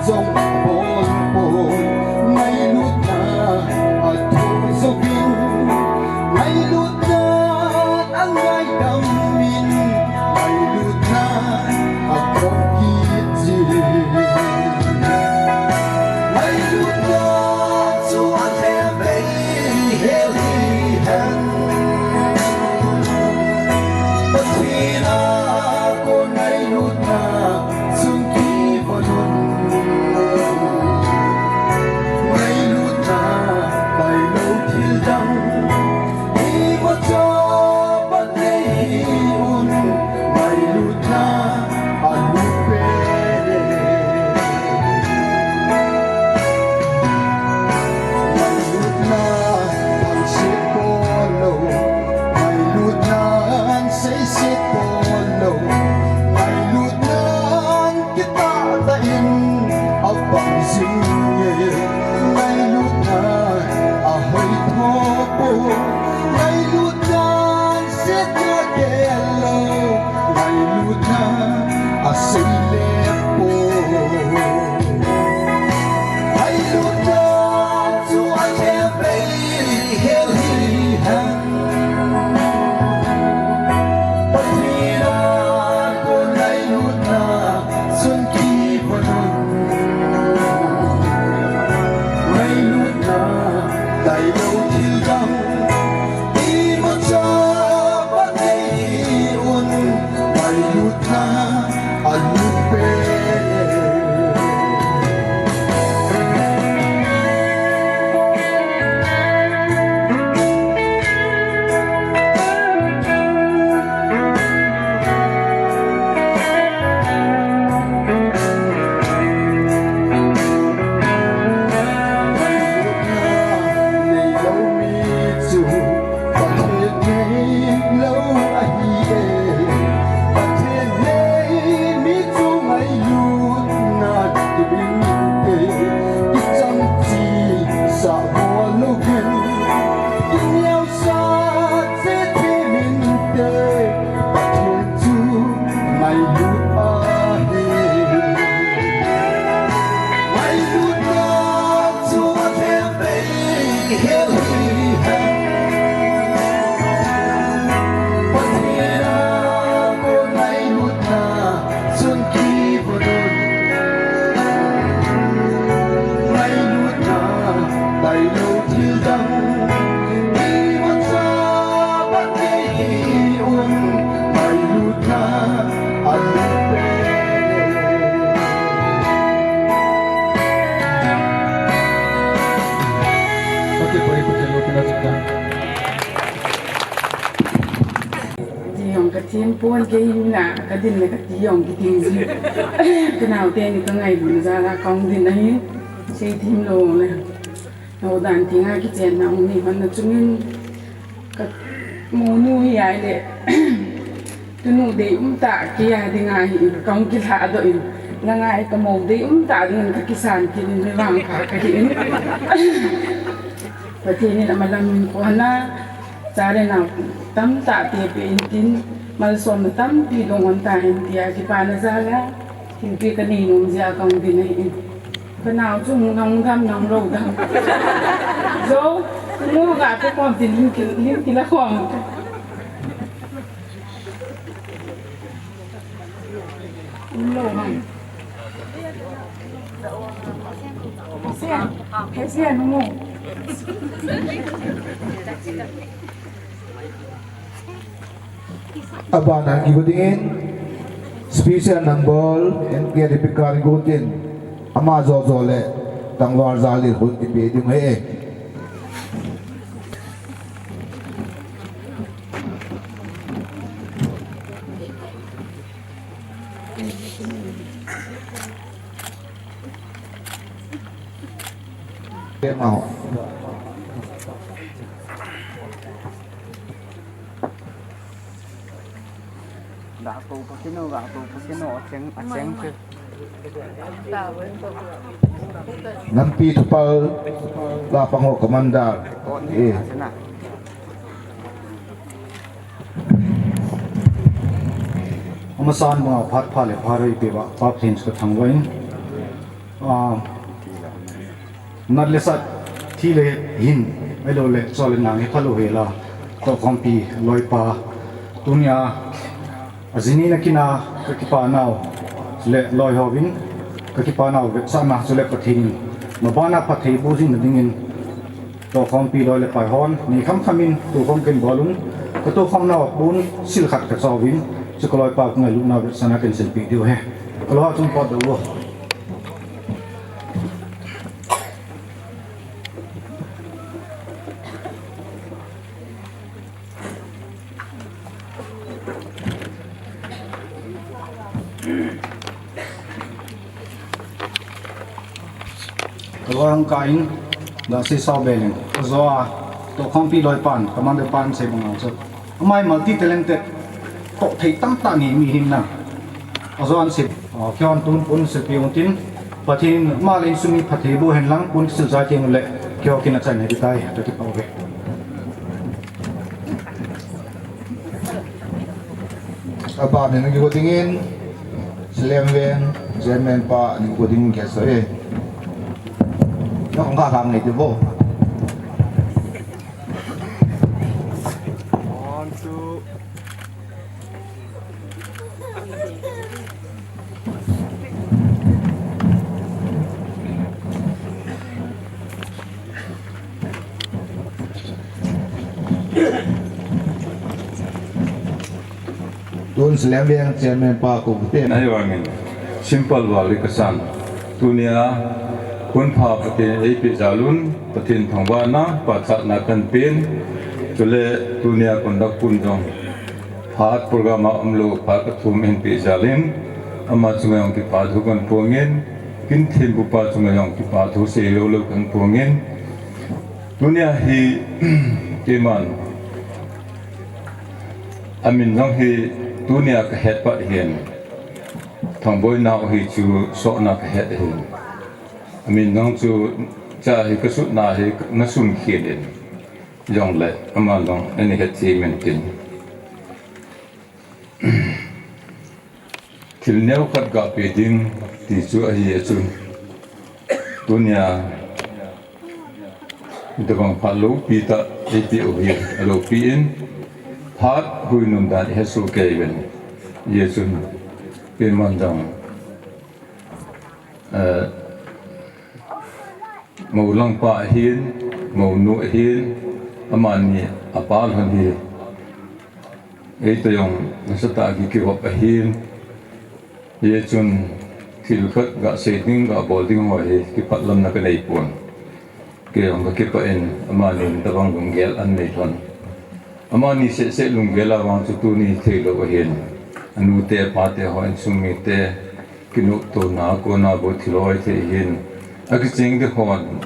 Jong bol bol, ngailutna a thum jovin, ngailutna a ngaidam in, ngailutna a kong kit jin. Ngailutna chu a lheh bei hel hi hen. Pathen a kon ngailutna sung kivon un. Ngailutna tailou thil dang imacha pat nei un. Ngailutna a lut pen. Ngailutna thangsit pon lou, ngailutna seiset pon lou, ngailutna kitah tah in a pang jing e. Ngailutna a hoi tho pon, ngailutna sietna gel lou, ngailutna a sei le pon. Ngailutna chu a lheh bei hel hi hen. Pathen a kon ngailutna sung kivon un. Ngailutna tailou thil dang imacha pat nei un. Ngailutna a lut pen. Ngailutna neilou mi chu Pathen neilou ahi e. Pathen nei mi chu ngailutna kibing te, kicham chesa bol louvin, kineosat se them inte. Pathen chu ngailut ahi. Ngailutna chu a lheh bei hel hi hen. Pathen a kon ngailutna sung kivon un. Ngailutna tailou thil dang imacha pat nei un. Ngailutna a lut pen. Pathen poi, Pathen loupina chu ta. Ti jong ka them pon, kei in a ka din le ka ti jong kiting ji. Ka nao teni ka ngailutna jal a ka hung din ahi. Sei them lou le. Nao dan ti nga kichen na hung ni hon na chungin ka monu hi ai le. Tunu dei um ta kei a ding ahi in ka hung kilha doh in. Nang ai ka mo dei um ta ding in ka kisan kit in mi vang kha ka hi in. Pathen in amalam in kon a. Cha le nao tamtah te pe in tin, malsomna tampi dong hon ta hen tia kipana jal a, thilpi ka nei nom jeh a ka hung din ahi. Ka nao chu hung dam dam, hung lou dam. Jo, hung lou ga pe khom tin, hung kil, hung kila khom. Hung lou ham. Sian, he sian mo. Abana kigo dingin special number and K D P card kigo tin ama jojo le tangval jali hon kipe ding ahi. Nampi thupal la pang ho commander. Eh. Amasan banga phat pha le pha rei pe ba pa Pathen chu ka thangvah in. Ah, nat le sat, thi le hin, ahilou le chol le nang hi phalou hela, tohkhompi loipa, tunia ajinina kina ka kipa nau, chule loi hovin ka kipa nau vetsahna, chule Pathen in mabana phatthei boh jing na dingin, tohkhompi loi le pai hon, ni kham kham in tukhom kin bol un, ka tukhom nau pun sil khat ka chauvin, chu ka loipa ka ngailutna vetsahna kin silpeh diu ahi. Ka loi chung pot diu. Ka loi hung kah in, da sei sao be leng. Ajo a, tohkhompi loipan, commander pan sei bang a chu. Amai multi talented, toh thei tamtah nei mi hin na. Ajo an sei, ah, keiho tun pun sei pe un tin, Pathen in ama le insung mi phatthei boh hen lang, pun kisil jai teng le, keiho kin achaina ding tai, ka kipah uve. Apa ni nang kigo dingin, Salem Veng, Chairman pa, ni kigo dingin guest ho e. Nang kong ka kang nei ti bo. One, two. Tun Salem Veng Chairman pa ko te. Ahivangin simple val hi kasan. Tunia hun pha Pathen in eipeh jal un, Pathen thangvahna, pachatna kahin pen. Chule tunia conductor pun jong phat program a umlou, phat kathum ahin peh jal in, ama chunga jong kipa thu kahin phong in, kin thempu pa chunga jong kipa thu seilou lou kahin phong in, tunia hi keiman amin jong hi tunia kahet pat hin, Thangboi nau hi chu Sohna kahet hin. Amin jong chu cha hi kasutna hi nasun khen in. Jongle ama jong ani het cheh min tin. Thil neo khat ga pe ding ti chu ahi a chun. Tunia, itobang phat loupi tah eipeh u hi, aloupi in, phat hui nom dan ihet soh kei uvin. Hijeh chun, keiman jong, eh, Mou langpa ahin, mounu ahin, amani apa lhon hi. Eita jong nasatah a kikihop ahin. Hijeh chun thil khat gasei ding, gabol ding ho hi kiphatlamna kanei pon. Kei jong kakipah in, amani tabang lunggel anei lhon. Amani sehseh lunggel a vang chu tuni theilou ahin. Anute, apate ho, insung mite, kinoptona a kona bou thil hoi thei ahin. Akicheng ding hon,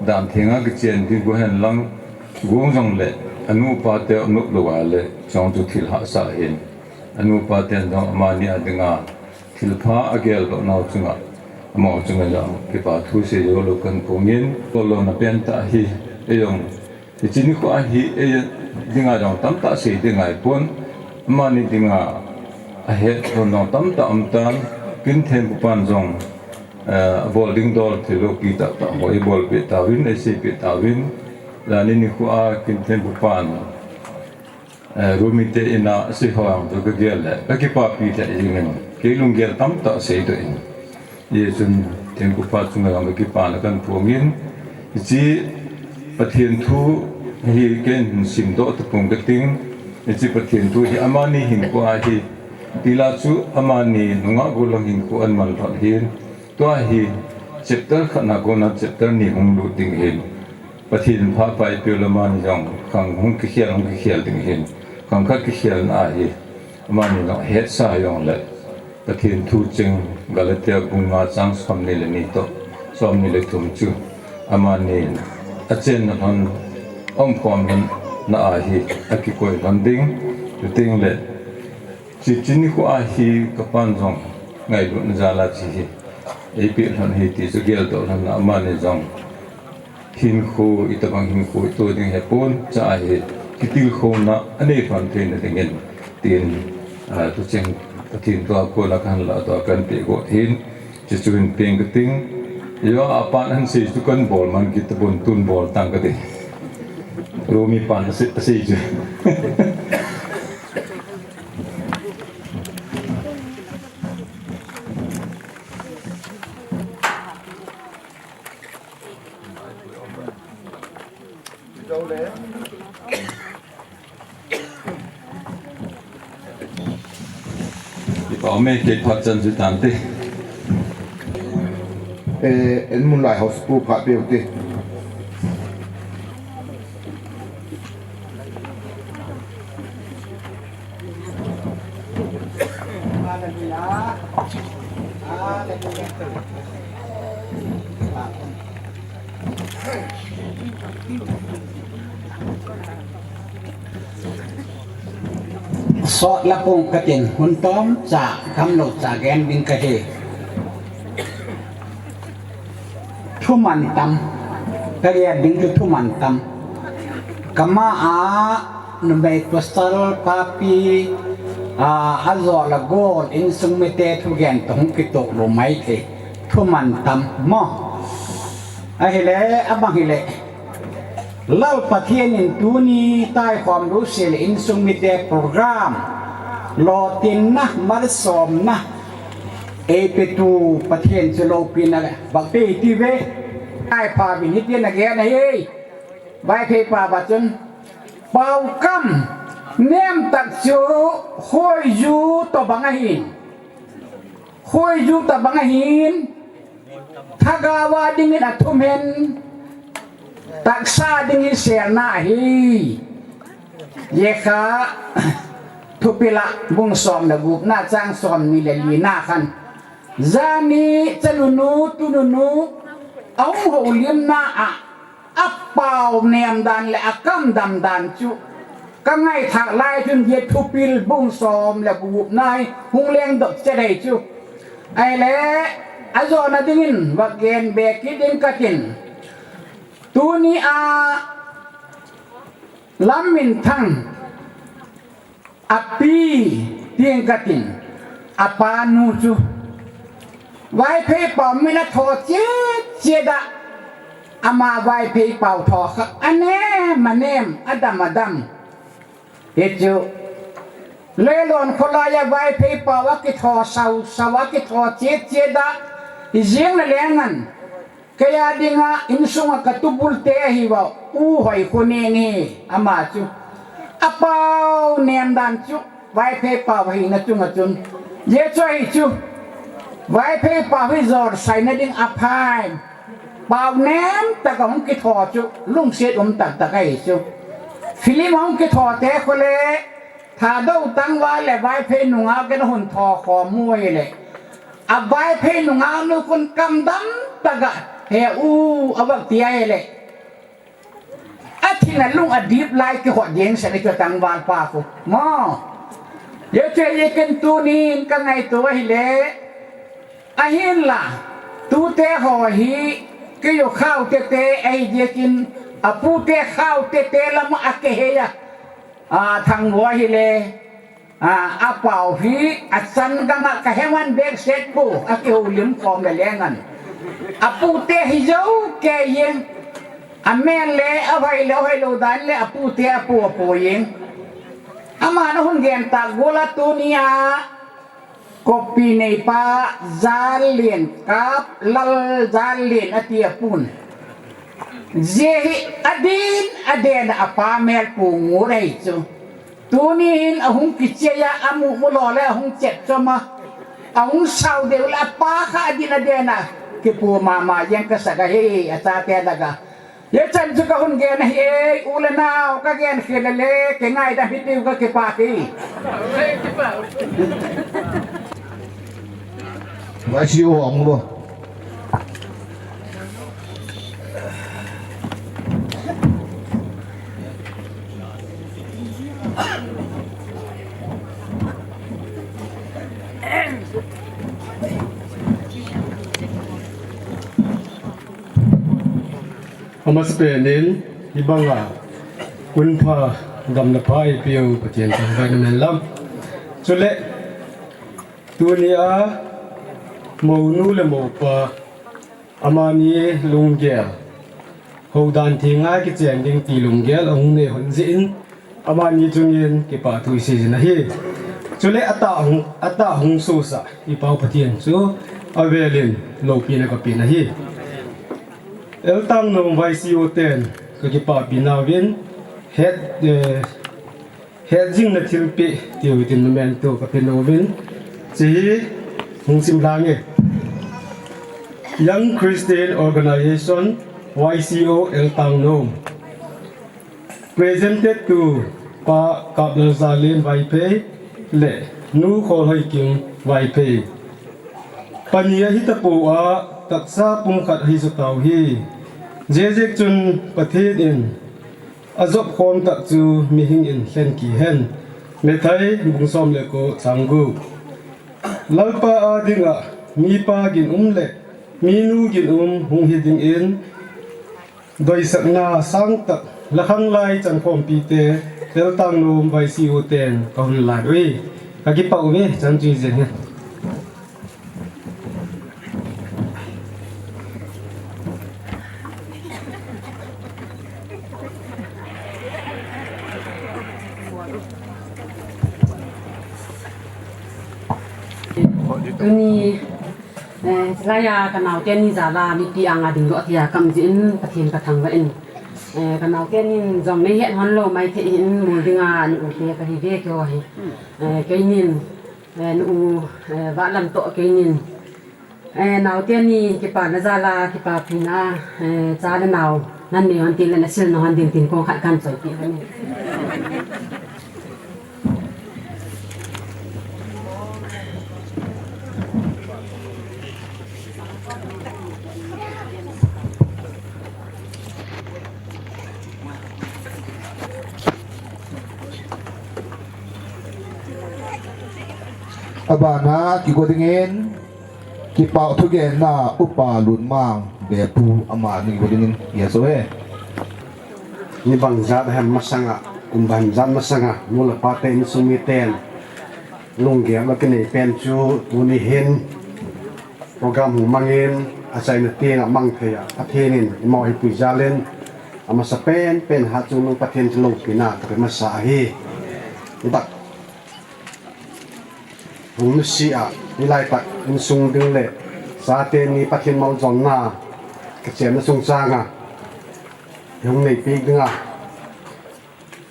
dan thenga kichen ding go hen lang, gong jongle, anu apate anop lou a le, chong chu thil hahsa ahin. Anu apaten jong amani a dinga, thilpha ageldoh nau chunga, amaho chunga jong kipa thu seijou lou kahin phong in, tolona pentah hi, eijong Hiche nikho a hi, ei dinga jong tamtah sei ding ahipon, amani dinga ahet lhon jong tamtah aum tan, kin thempu pan jong, eh, abol ding dol thil loupi tahtah ho eibolpeh tauvin, eiseipeh tauvin, jani nikho a kin thempu pan, eh, Rumite in a asei ho jong chu kagel le, kakipapi lheh jengin, kei lunggel tamtah seidoh in. Hijeh chun, thempu pa chunga jong kakipana kahin phong in, hiche Pathen thu hi keiin simdoh tapong kating, Hiche Pathen thu hi amani hinkho ahi. Tila chu amani nungah gollhang hinkho aman lhon ahin. Tua hi chapter khat na kona chapter ni hung lut ding ahin. Pathen pha pai peh le amani jong khang hung kikhel, hung kikhel ding ahin. Khang khat kikhelna ahi. Amani jong hetsa jongle Pathen thu cheng Galatia bung nga chang somni le ni toh somni le thum chu amani achenna lhon, aumkhom lhon na ahi, akikoi lhon ding. Chuteng le hiche nikho ahi kapan jong ngailutna jal a hiche hi eipeh lhon ahi ti chu geldoh lhon na amani jong hinkho, itobang hinkho ito ding hepon, cha ahi, kitilkhouna anei lhon theina dingin, tin, a, tucheng Pathen thu a kona kahin lah doh a kahin peh got ahin, chuchu hin peng kating, ijeh a apan ahin sei chu kahin bol man kit tapon tun bol tang kate. Romi pan asei, asei chu. Ipa me ke phat chan chu tante. Eh, en mun lai house pu phat peh u te. Sot la pung katin hun tom cha kam lo cha gen ding kahi. Thuman tam. Ka riat ding chu thuman tam. Kama a numei pasal papi a, ajo la gol insung mite thugen toh hung kitoh lou mai thei. Thuman tam mo. Ahile, abang hile. Lal Pathen in tuni taikhom lou sel insung mite program. Lotinna, malsomna. Eipetu Pathen chu loupina le, bang pe ti ve. Ai pha vin hitin a gen ahi. Vaiphei pao a chun. Pao kam nem tah chu khoiju tobang ahin. Khoiju tobang ahin. Lhagao a dingin athum hen. Tahsa dingin selna ahi. Jeh a, Thupil a bung som le gupna chang somni le lina khan. Jani chanunu, tununu, ahung houlimna a, apao nem dan le akam dam dan chu. Ka ngaithah lai chun jeh Thupil bung som le gupna hi hung lengdoh chet ahi chu. Ahile, ajona dingin, va gen be kit ding katin. Tuni a, Lamminthang, api, tin katin, apa nu chu. Vaiphei pao min atho chet chet a, ama Vaiphei pao tho kha, anem, anem, adam, adam. Hichu, Leilon kholai a Vaiphei pao akitho sau, sau akitho chet chet a, ijing le lengan. Kei a dinga insunga ka tubul te ahi uva, U Hoikhonen hi, ama chu. Apao nem dan chu, Vaiphei pao hina chunga chun. Jeh chu ahi chu, Vaiphei pao hi jolsai na ding aphai. Pao nem tah a hung kitho chu, lungset um tah tah ahi chu. Film a hung kitho te khole, Thadou tangval le Vaiphei nungah ken ahung tho khom u ahile. A Vaiphei nungah nu khun kam dam tah a, he u, ava ti ahile. Athin a lung adip lai kihot jeng sah in chu tangval pa khu. Mo. Jeh chu ahi ken tunin ka ngaito ahile. Ahinla, tute ho hi, kei u khao tete, ahi jeh in, apute khao tete lam a kihei a. A, Thangvoi ahile, a, apao hi, achan gam a kahe man bek set pu, akihoulim khom le lengan. Apute hi jou kei jeng, amen le, avai le, ahoi lou dan le, apute apu apu jeng. Aman ahung gen tah gol a tuni a, Kopi neipa Jallien, Kap Lal Jallien ati apun. Jeh hi adin, aden a apa mel pu ngut ahi chu. Tuni hin ahung kichai a, amu mu lou le ahung chet chom a, ahung sao deu le apa kha adin aden a, kipu mama jeng kasa ahi achate lah a. Hichan chu kahung gen ahi e, u le nao, kagen khel le, kingaidam hitiu, kakipah e. Vai si o ang bo. Amasapen in, hibanga hunpha, damna pha eipeu Pathen thangvah in umhen lang. Chule, tunia mounu le moupa, amani lunggel, houdan thenga kichen ding ti lunggel ahung nei hon jeh in, amani chungin kipah thu isei jin ahi. Chule atah hung, atah hung sohsah i Pau Pathen chu avel in loupina kapen ahi. L. Tangnom Y C O ten kakipahpi nauvin het, eh, hetjingna thilpeh tiu hitin memento kape nauvin, hiche hi hung sim lhange. Young Christian Organization, Y C O L. Tangnom. Presented to Pa Kaplalzalen Vaiphei le Nu Kholhoikim Vaiphei. Pani ahi tapou a, taksa pumkhat ahi jo tauhi. Hijeh chun Pathen in ajop khom tah chu mihing in lhen kihen. Matthai bung som le ko chang gup. Lalpa adinga mipa ginum le minu ginum hung hi dingin, doisakna sangtah, lakhanglai chankhompi te, L. Tangnom Y C O ten kahung lan uve. Kakipah uve, chan chu ijeng hen. Tuni, eh, hilaiya kanaote ni jal a mipi anga dingdoh thei a kaum jeh in Pathen kathangvah in. Eh, kanaote nin jong neihet hon lou maithei hin mol dinga nu-u te kahiuve keiho hi. Eh, keinin, eh, nu-u, eh, Vahlam toh keinin. Eh, naote ni kipana jal a, kipapina, eh, cha le nao, nanei hon tin le nasil nahon ding tin kong khat kahin choipeh hon e. Abana kigo dingin, kipah thugenna Upa Lunmang Bepu, amani kigo dingin, yes, o he. Ni bang jat hem masanga, kum bang jat masanga, nu le pa te insung miten lunggel la kinei pen chu tuni hin program hung mangin, achaina tenga mang thei a, Pathen in eima eipui jal in, amasapen pen a chungnung Pathen chu loupina kape masa ahi. Hung nusia, hilai tak insung ding le chate ni Pathen maljonna kichenna chungchanga ihung neipi dinga,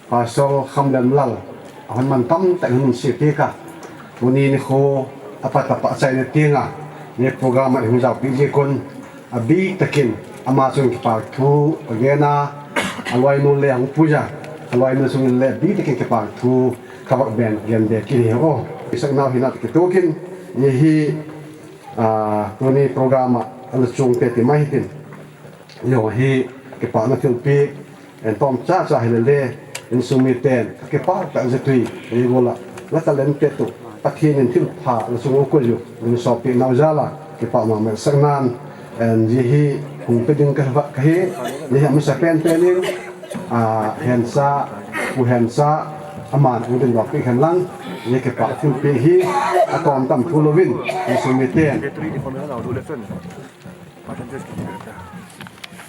Pastor Khamlemlal, ahung mantam tah in hung nusia pi ka. Tuni nikho apat apat achaina tenga, ni program a ihung jaopi jeh un, abih takin ama chunga kipa thu kagen a, aloinu le hung puija, aloinu chunga le abih takin kipa thu kavah ben gen be kit ahi o. Isaknau hina toh kitoh in, hiche hi, ah, tuni program a ala chung te ti mai hitin. Hiho hi kipana thilpeh, en tom chacha hilele, insung miten kakipah tah jeh u, eiho la, la talent te toh Pathen in thilpha la chung u koi u, lunglhapi nau jal a, kipah mama isaknan, en, hiche hi hung pe ding ka, kahi, hiche hi amasapen pen in, ah, Hensa, Pu Hensa, aman hung ding vak pi hen lang, hiche kipah thilpeh hi, atom tam thu louvin, insung miten.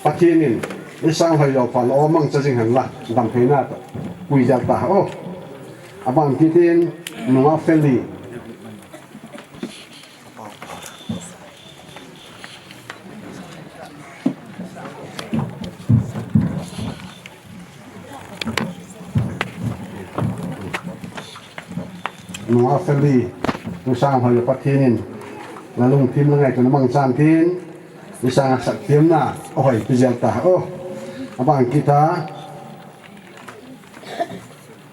Pathen in, isang hai lo pa lo mangcha jing hen lang, damtheina toh, pui jal ta o. Abang kitin, nunga feli. Nungah Feli, tusang hoi Pathen in, la lungthim la ngaito na mangchan tin, isang sak thim na, ahoi pi jel ta, oh, abang kita,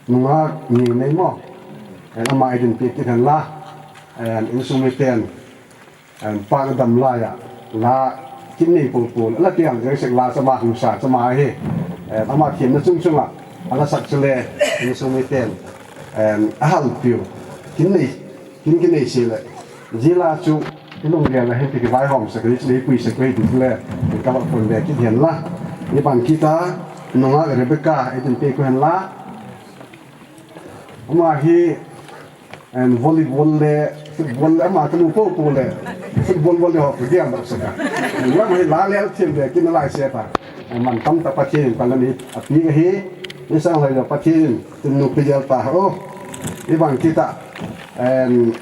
nungah ni nei mo, en ama idin pi ti hen la, en insung miten, Em, pa na dam lai a, la kin nei pul pul, la tiang jeng sek la chama hung sa chama hi. Em, ama themna chung chunga, ala sak chule, insung miten, em, ahal piu, kin nei, kin kin nei si le, jila chu, ilung dia la hin ti ki vai hom sak, ri chule pui sak, ri ti le, ka va pun le, kin hian la. Ni ban kita, nungah Rebecca, idin pe ku hen la. Ama hi, Em, volleyball le, football le, ama kanu po po le, football, volley ho, kutiam dak saka. Em, lam hi la le, thim le, kin lai se ta. Em, man tam ta Pathen, pa la ni, api ka hi, isang lai Pathen, tun nu pi jel ta, oh, ibang kita, em,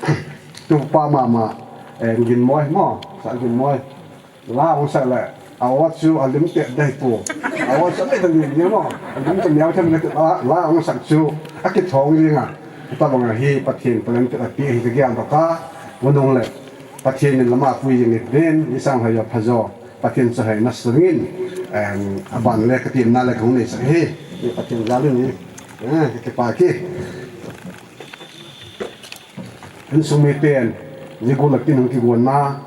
tu pa mama, em, gin moi, mo, sa gin moi. La hung sak le, a o chu a lim te dai pu. A o chu a le dai ni mo. A lim chu miau them le la, la hung sak chu a kithong jing a. Ta bang a hi Pathen Pathen te a pi hi ka gian to ka. Mo nong le. Pathen in lama pui jing ni den, ni sang hai ya pha jo. Pathen chu hai na sungin. Em, a ban le ka tin na le ka hung nei sak hi. Ni Pathen jal ni. Eh, ka pa ki. Insung miten. Ni gu la tin hung ki gu na.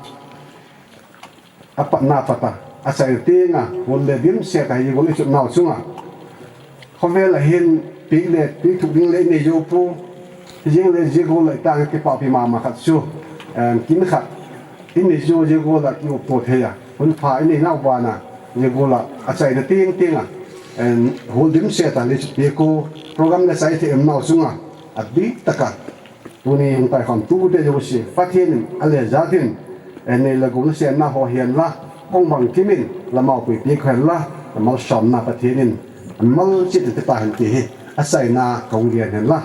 A patna pata, a chai tenga, hol le dimset a hi gol i chut nau chunga. Khovel a hin pi le, pi thuk ding le i nei jou pu, hi jing le ji gol le tang kipapi mama khat chu, em, kin khat, i nei jou ji gol a ki upo thei a, hun pha i nei nau bana, ji gol a, a chaina teng tenga, em, hol dimset a le chu pi ko, program le chai thei em nau chunga, a dik taka. Tuni hung tai kham tu te jouse, Pathen in a le jat in, eh, nei le gol se na ho hian la, kong bang kim in, la mau pui pi khen la, la mal som na Pathen in, a mal chit te ta hen ti hi, a sai na kong lian hen la.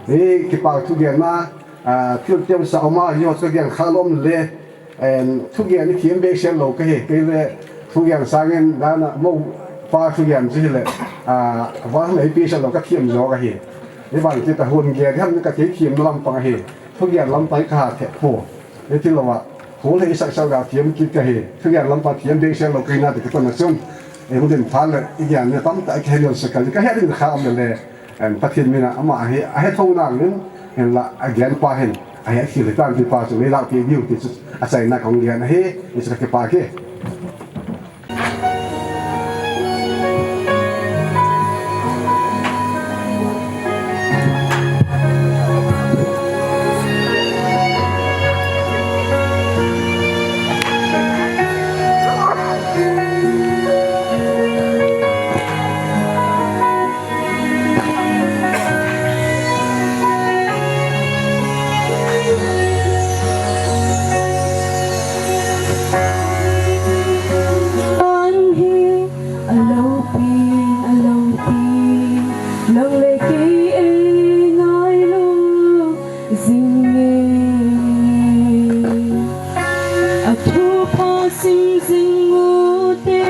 Eh, kipa thu gen na, ah, thil tiam sa oma, yo chu gen kha lom le, Em, thugen i thiem bek sel lo ka hi, kei le thugen sangin dana mo pa thugen chu hi le, a, va le i pi sel lo ka thiem zo ka hi. I bang ti ta hun ge ham ka thei thiem na lam pang hi. Thugen lam pai ka ha the pho. I ti lo wa, hu le i sak sel ga thiem ki ka hi. Thugen lam pa thiem bek sel lo ka hi na ti ka ton na chun. E hu den pha le i gen ne tam ta i ka he lo se ka, ka he din kha am le. Em, Pathen mina ama ahi, ahe thou nangin, hinla, a gen pa hin, ahe thil hitan ti pa chu, lei lau ti diu ti chu, a chaina kong gen ahi, ni chu ka kipa ke. An hi a lo pi, a lo pi, nang le kei ei ngailou jing e. A thu pha sim jing u te,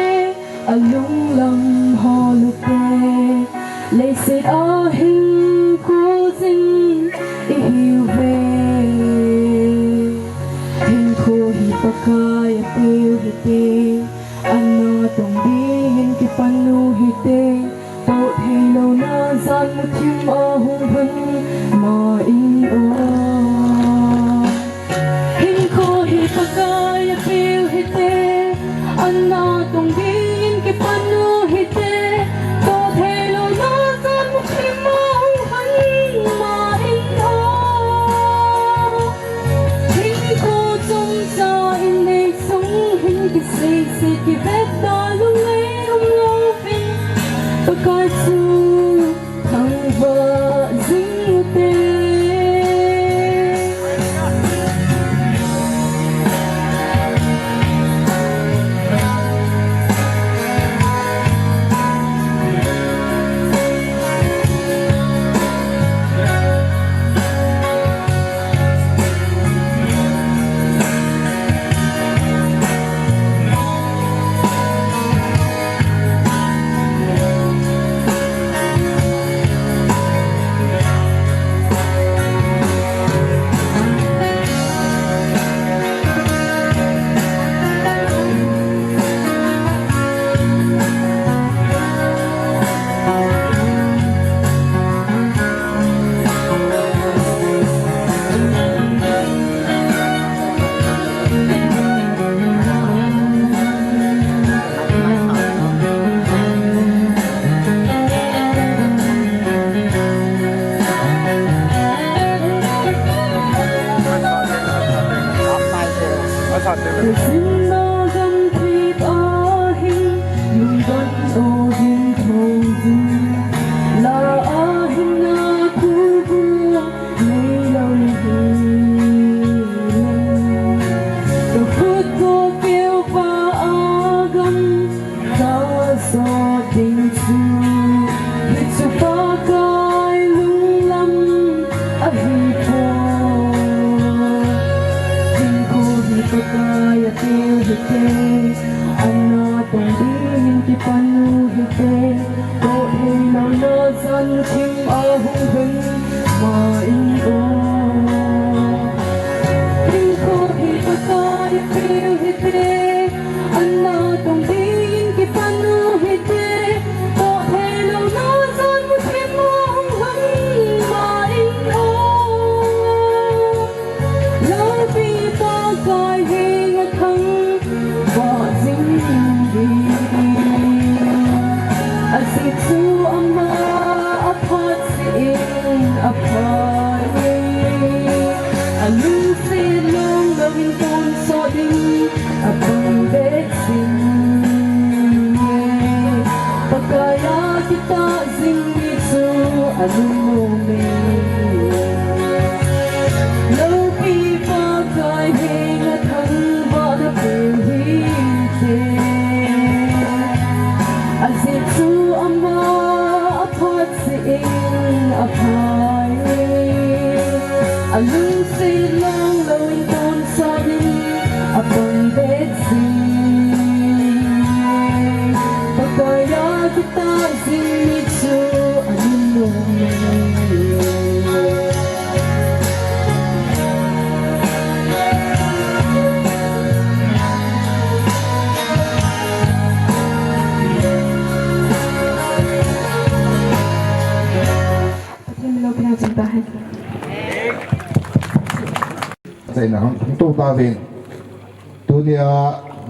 a lunglam hol u te, leiset a hinkho jing i hiu ve. Hinkho hi Pakai a peu hi te, a na tong dingin kipan u hi te, to thei lo na jan mu thim a hung hun ma in o. Hinkho hi Pakai a peu hi te, a na tong dingin kipan u hi te, to thei lo na jan mu thim a hung hun ma in o. Hinkho chomcha in nei sung hin kisei sei kivet ta lung nei um lo vin, Pakai chu thangvah jing u te. Ka sinna gamthip ahin, lungdon o ding thong ding. La ahin na kubu, nei lo hi. Ka khut ko keu pa agam, ka so ding chu. Hi chu Pakai lunglam ahi poi. Hinkho hi Pakai a pil hite, an natong dingin kipan u hite, toh thei louna chan thim ahung lhun ma in o. Hinkho hi Pakai a pil hite, an natong dingin kipan u hite, toh thei louna chan thim ahung lhun ma in o. Loupi Pakai henga thangvah jing ding. Ajeh chu ama aphat jeh in aphai. Alungset longlouvin tonsot ding apang beh jing e. Pakai a kitah jing mi chu alungnom e. Loupi Pakai henga thangvahna peh u hite. Ajeh chu ama aphat jeh in aphai. Alungset longlouvin tonsot ding apang beh jing e. Pakai a kitah jing mi chu alungnom e. Pathen min loupina chang tahen. Chaina hung, hung to tauvin. Tunia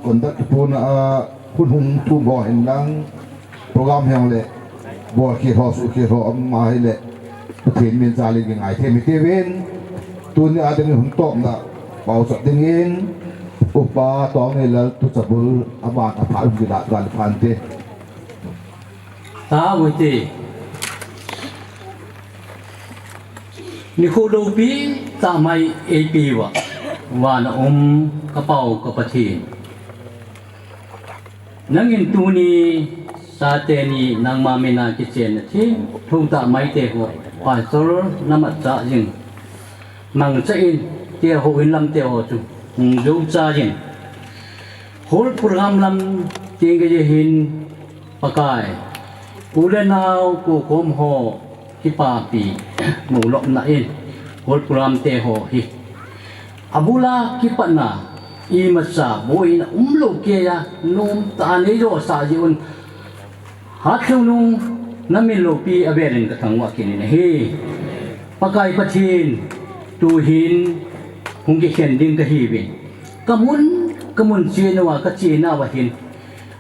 conduct puna a hun hung thum ho hin lang program heng le bolkhel ho, suhkhel ho um ahile Pathen min jal in kingai them hite uvin. Tunia dingin hung topna paosah dingin Upa Tongneilal Tuchabul aban aphat hung kilah gal phante. Taovin te. Nikho loupi tah mai eipeuva, vana um ka Pau ka Pathen. Nangin tuni chate ni nangma mina kichenna theng thou tah mai te ho, Pastor namat chah jing mangcha in, te ho in lam te ho chu hung jou cha jin. Hol program lam teng ka je hin Pakai, u le nao, kukom ho, kipapi, mulopna in, hol program te ho hi. Abula kipatna, imacha, boina, umlou keiya, nomtah a nei jo sa ji un. Hatchungnung, namin loupi avelin ka thangvah kit in ahi. Pakai Pathen, tuhin, hung kikhen ding kahiuvin. Kamun, kamun chenauva, kachenauva hin.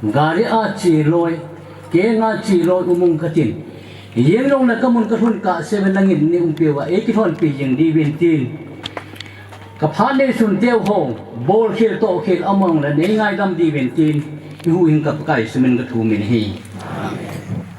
Gari a cheloi, kenga cheloi umung katin. Jeng jongle kamun kalhun kahseuva nangin nei umpeuva, ei kilhonpi jing diuvin tin. Kaphat neisun teu ho, bolkhel tohkhel amongle nei ngaidam diuvin tin. Ihuhhing ka Pakai Jesu min kathum in ahi. Amen.